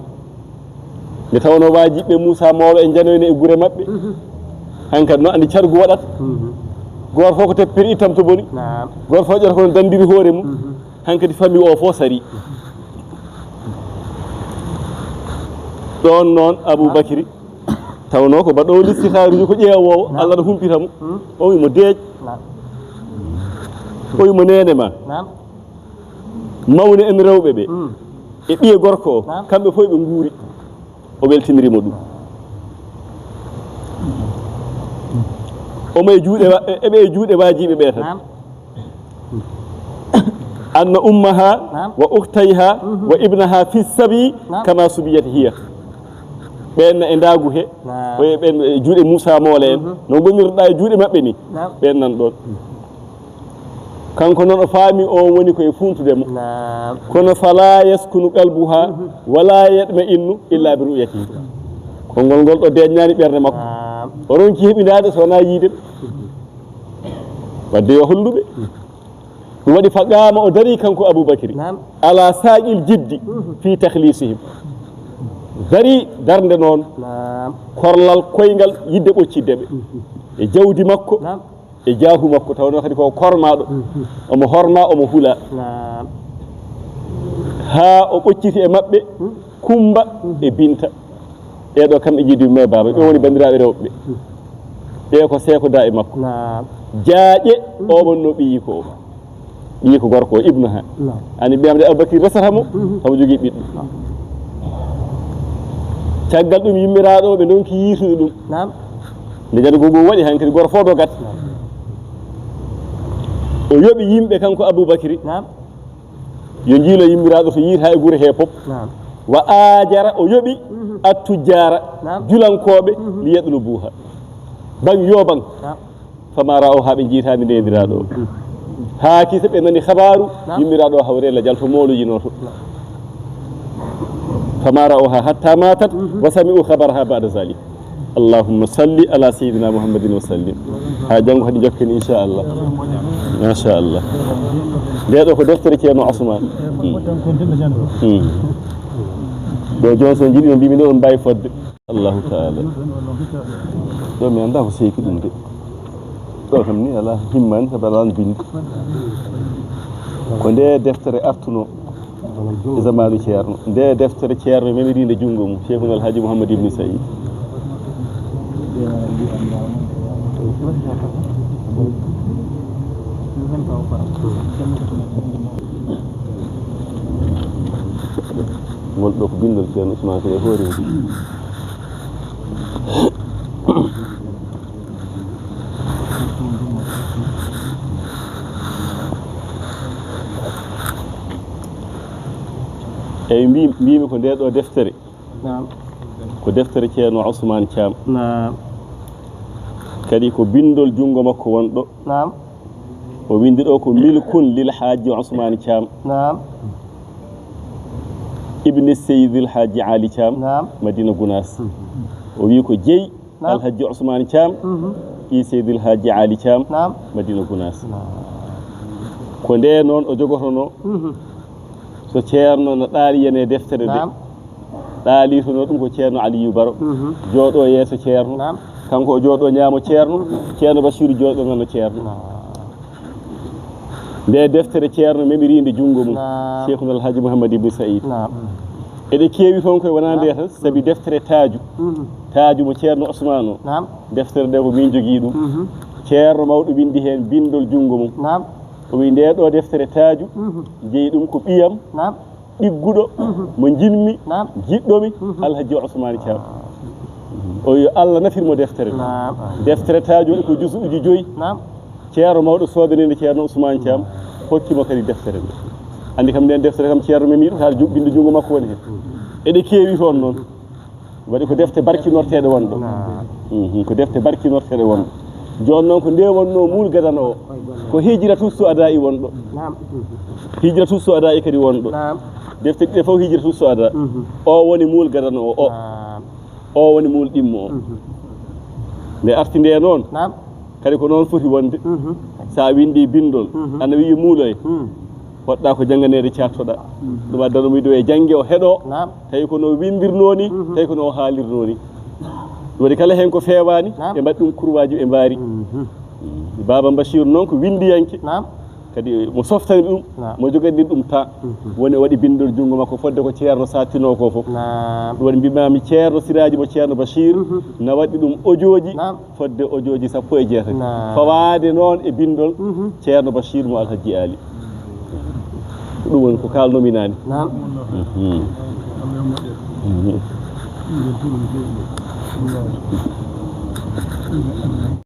Nde tawnoo waajiɓe Muusa Moolo e njanoyno e gure maɓɓe. Mhm. Hankadi no anndi cargu waɗata. Mhm. Gooto fof ko teppere ittam to boni. Naam. Gooto fof ƴetta kono danndiri hoore mum. Mhm. Hankadi famille o fof sari. Ɗoon noon Abubakri, tawnoo ko mbaɗoowo listihaaruuji, ko ƴeewoowo, naam, Allah no humpita mo. Hmm. O wi mo deeƴ. Naam. O wi mo neene ma. Naam. Mawni en rewɓe ɓe. Hmm. E ɓiye gorko o, naam, kamɓe fof ɓe nguuri. O weltiniri mo ɗum. Omo e juuɗe wa-, e-, eɓe e juuɗe waajiɓe ɓe tan. Naam. Anna ummaha, naam, wa ukhtayha, mhm, wa ibnaha fi sabi, naam, kama subiyat hiya. Ɓeen na e ndaagu he, naam, o e ɓeen e juuɗe Muusa Moolo en, mhm, no ngonirɗa e juuɗe maɓɓe ni, naam, ɓeen nan ɗoon. Kanko noon o faami o woni ko e fuuntude mo. Naam. Kono fala yaskunu qalbuha, mhm, wala yatma'innu illa bi ru'yatihi. Konngol ngol ɗo deeƴnaani ɓernde makko. Naam. O ronki heɓindaade so wonaa yiide ɓe. Wadde yo holluɓe. Ɗum waɗi fa qaama o darii kanko Abubakri. Naam. Ala saaqil jiddi, mhm, fi takhlisihim. Darii darnde noon. Naam. Korlal koyngal yiɗde ɓoccidde ɓe. Mhm. E jawdi makko. Naam. E jaahu makko, tawnoo kadi ko kormaaɗo. Mhm. Omo horma, omo hula. Naam. Haa o ɓocciti e maɓɓe, mhm, Kumba, mhm, e Binta. Ɓee ɗo kamɓe njiidi mo e baaba. Ɓe woni banndiraaɓe rewɓe ɓe. Mhm. Ɓe ko seekodaa e makko. Naam. Jaaƴe, mhm, o wonno ɓiyi ko o. Ɓiyi ko gorko o, ibnu ha. Naam. Ani ɓiyam de Abubakri resata mo, mhm, omo jogii ɓiɗɗo. Naam. Caggal ɗum yimmiraaɗo o ɓe ndonki yiitude ɗum. Naam. Nde janugol ngol waɗi hankadi gooto fof dogat. Naam. O yoɓi yimɓe kanko Abubakri. Naam. Yo njiilo yimmiraaɗo to yiita e gure he pop. Naam. Wa aajara o yoɓi, mhm, attujjaara, naam, julankooɓe, mhm, li yatlubuha. Bang yo bang. Naam. Fama ra'aw haa ɓe njiitaani ndendiraaɗo o. Haa kisa ɓe nani habaaru, naam, yimmiraaɗo o hawre lajal to mooloyinoo to. Naam. Fama ra'awha hatta matat, mhm, wa sami'u khabaraha ba'da zalik. Allahumma salli ala sayyidina Muhammadin wa sallim. Haa janngo kadi njokken, inchallah. Machallah. Nde ɗo ko deftere Ceerno Ousmane. Hmm. Hmm. Ɗo jooni so njiɗi no mbimi ɗo on mbaawi fodde. Allahu taala. Ɗo mi anndaa ko seyki ɗum de. Ɗo kam ni alaa himmaani sabu alaa bindi. Ko nde deftere artuno e zamaanu Ceerno. Nde deftere Ceerno memiriinde junngo mum, Cheikhuna Alhaji Mouhammad Ibn Saïd. Ngol ɗo ko binndol Ceerno Ousmane Seye hoore mum. Eyi, mbi-, mbimi ko nde ɗo deftere. Naam. Ko deftere Ceerno Ousmane Thiam. Naam. Kadi ko binndol junngo makko wonɗo. Naam. O winndi ɗo ko milkun lil Haaji Ousmane Thiam. Naam. Ibni Seydil Haaji Ali Thiam. Naam. Madina Gunaas. Mhm. O wi ko jeyi, naam, Alhaji Ousmane Thiam, mhm, ɓii Seydil Haaji Ali Thiam, naam, Madina Gunaas. Naam. Ko nde noon o jogotono, mhm, so Ceerno no ɗaali yen e deftere nde. Naam. Ɗaalitono ɗum ko Ceerno Aliyu Baro, mhm, jooɗo yeeso Ceerno. Naam. Kanko o jooɗo ñaamo Ceerno, mhm, Ceerno Basiru jooɗo nano Ceerno. Naam. Nde deftere Ceerno memiriinde junngo mum, Naam. Cheikhuna Alhaji Mouhammad Ibn Said. Naam. Eɗe keewi toon koye wonaa nde tan, sabi deftere Taaju. Mhm. Taaju mo Ceerno Ousmane o. Naam. Deftere nde ko min jogii ɗum. Mhm. Ceerno mawɗo winndi heen binndol junngo mum. Naam. O wi nde ɗo deftere Taaju, Mhm. jeyi ɗum ko ɓiyam, Naam. ɗigguɗo, Mhm. mo njiɗmi, Naam. jiɗɗomi, Mhm. Alhaji Ousmane Thiam. O wi yo Allah nafir mo deftere nde. Naam. Deftere Taaju waɗi ko jusuuji joyi. Naam. Ceerno mawɗo soodaniinde Ceerno Ousmane Thiam, hokki mo kadi deftere nde. Anndi kam nden deftere kam Ceerno memi ɗum, haa juɓɓinde junngo makko woni heen. Eɗe keewi toon noon. Waɗi ko defte barkinorteeɗe won ɗo. Naam. Mhm, ko defte barkinorteeɗe won ɗo. Jooni noon ko nde wonnoo muul gadano o. Ko Hijratu Su'adaa i won ɗo. Naam. Hijratu Su'adaa i kadi won ɗo. Naam. Defte ɗiɗe fof Hijratu Su'adaa. Mhm. O woni muul gadano o. O. Naam. O woni muul ɗimmo o. Mhm. Nde arti nde noon. Naam. Kadi ko noon foti wonde. Mhm. So a winndi binndol, Mhm. ana wiyi muuloy. Mhm. Poɗɗa ko jannganeede caattoɗa. Mhm. Ɗum addano mo yiɗo e jannge o heɗo. Naam. Tawi ko no winndirnoo ni, Mhm. tawi ko no haalirnoo ni. Ɗum waɗi kala heen ko feewaani, Naam. ɓe mbaɗi ɗum kurwaaji ɓe mbaari. Mhm. Baaba Bachir noon ko winndiyanke. Naam. Kadi mo softani ɗum, Naam. mo jogani ɗum ta. Mhm. Woni o waɗi binndol junngo makko fodde ko Ceerno sattinoo ko fof. Naam. Ɗum waɗi mbimaami Ceerno Siraaji mo Ceerno Bachir, Mhm. na waɗi ɗum ojooji. Naam. Fodde ojooji sappo e jeetati. Naam. Fawaade noon e binndol Mhm. Ceerno Bachir mo Alhaji Ali. Ko ɗum woni ko kaalnomi naane. Naam. Mhm. Mhm.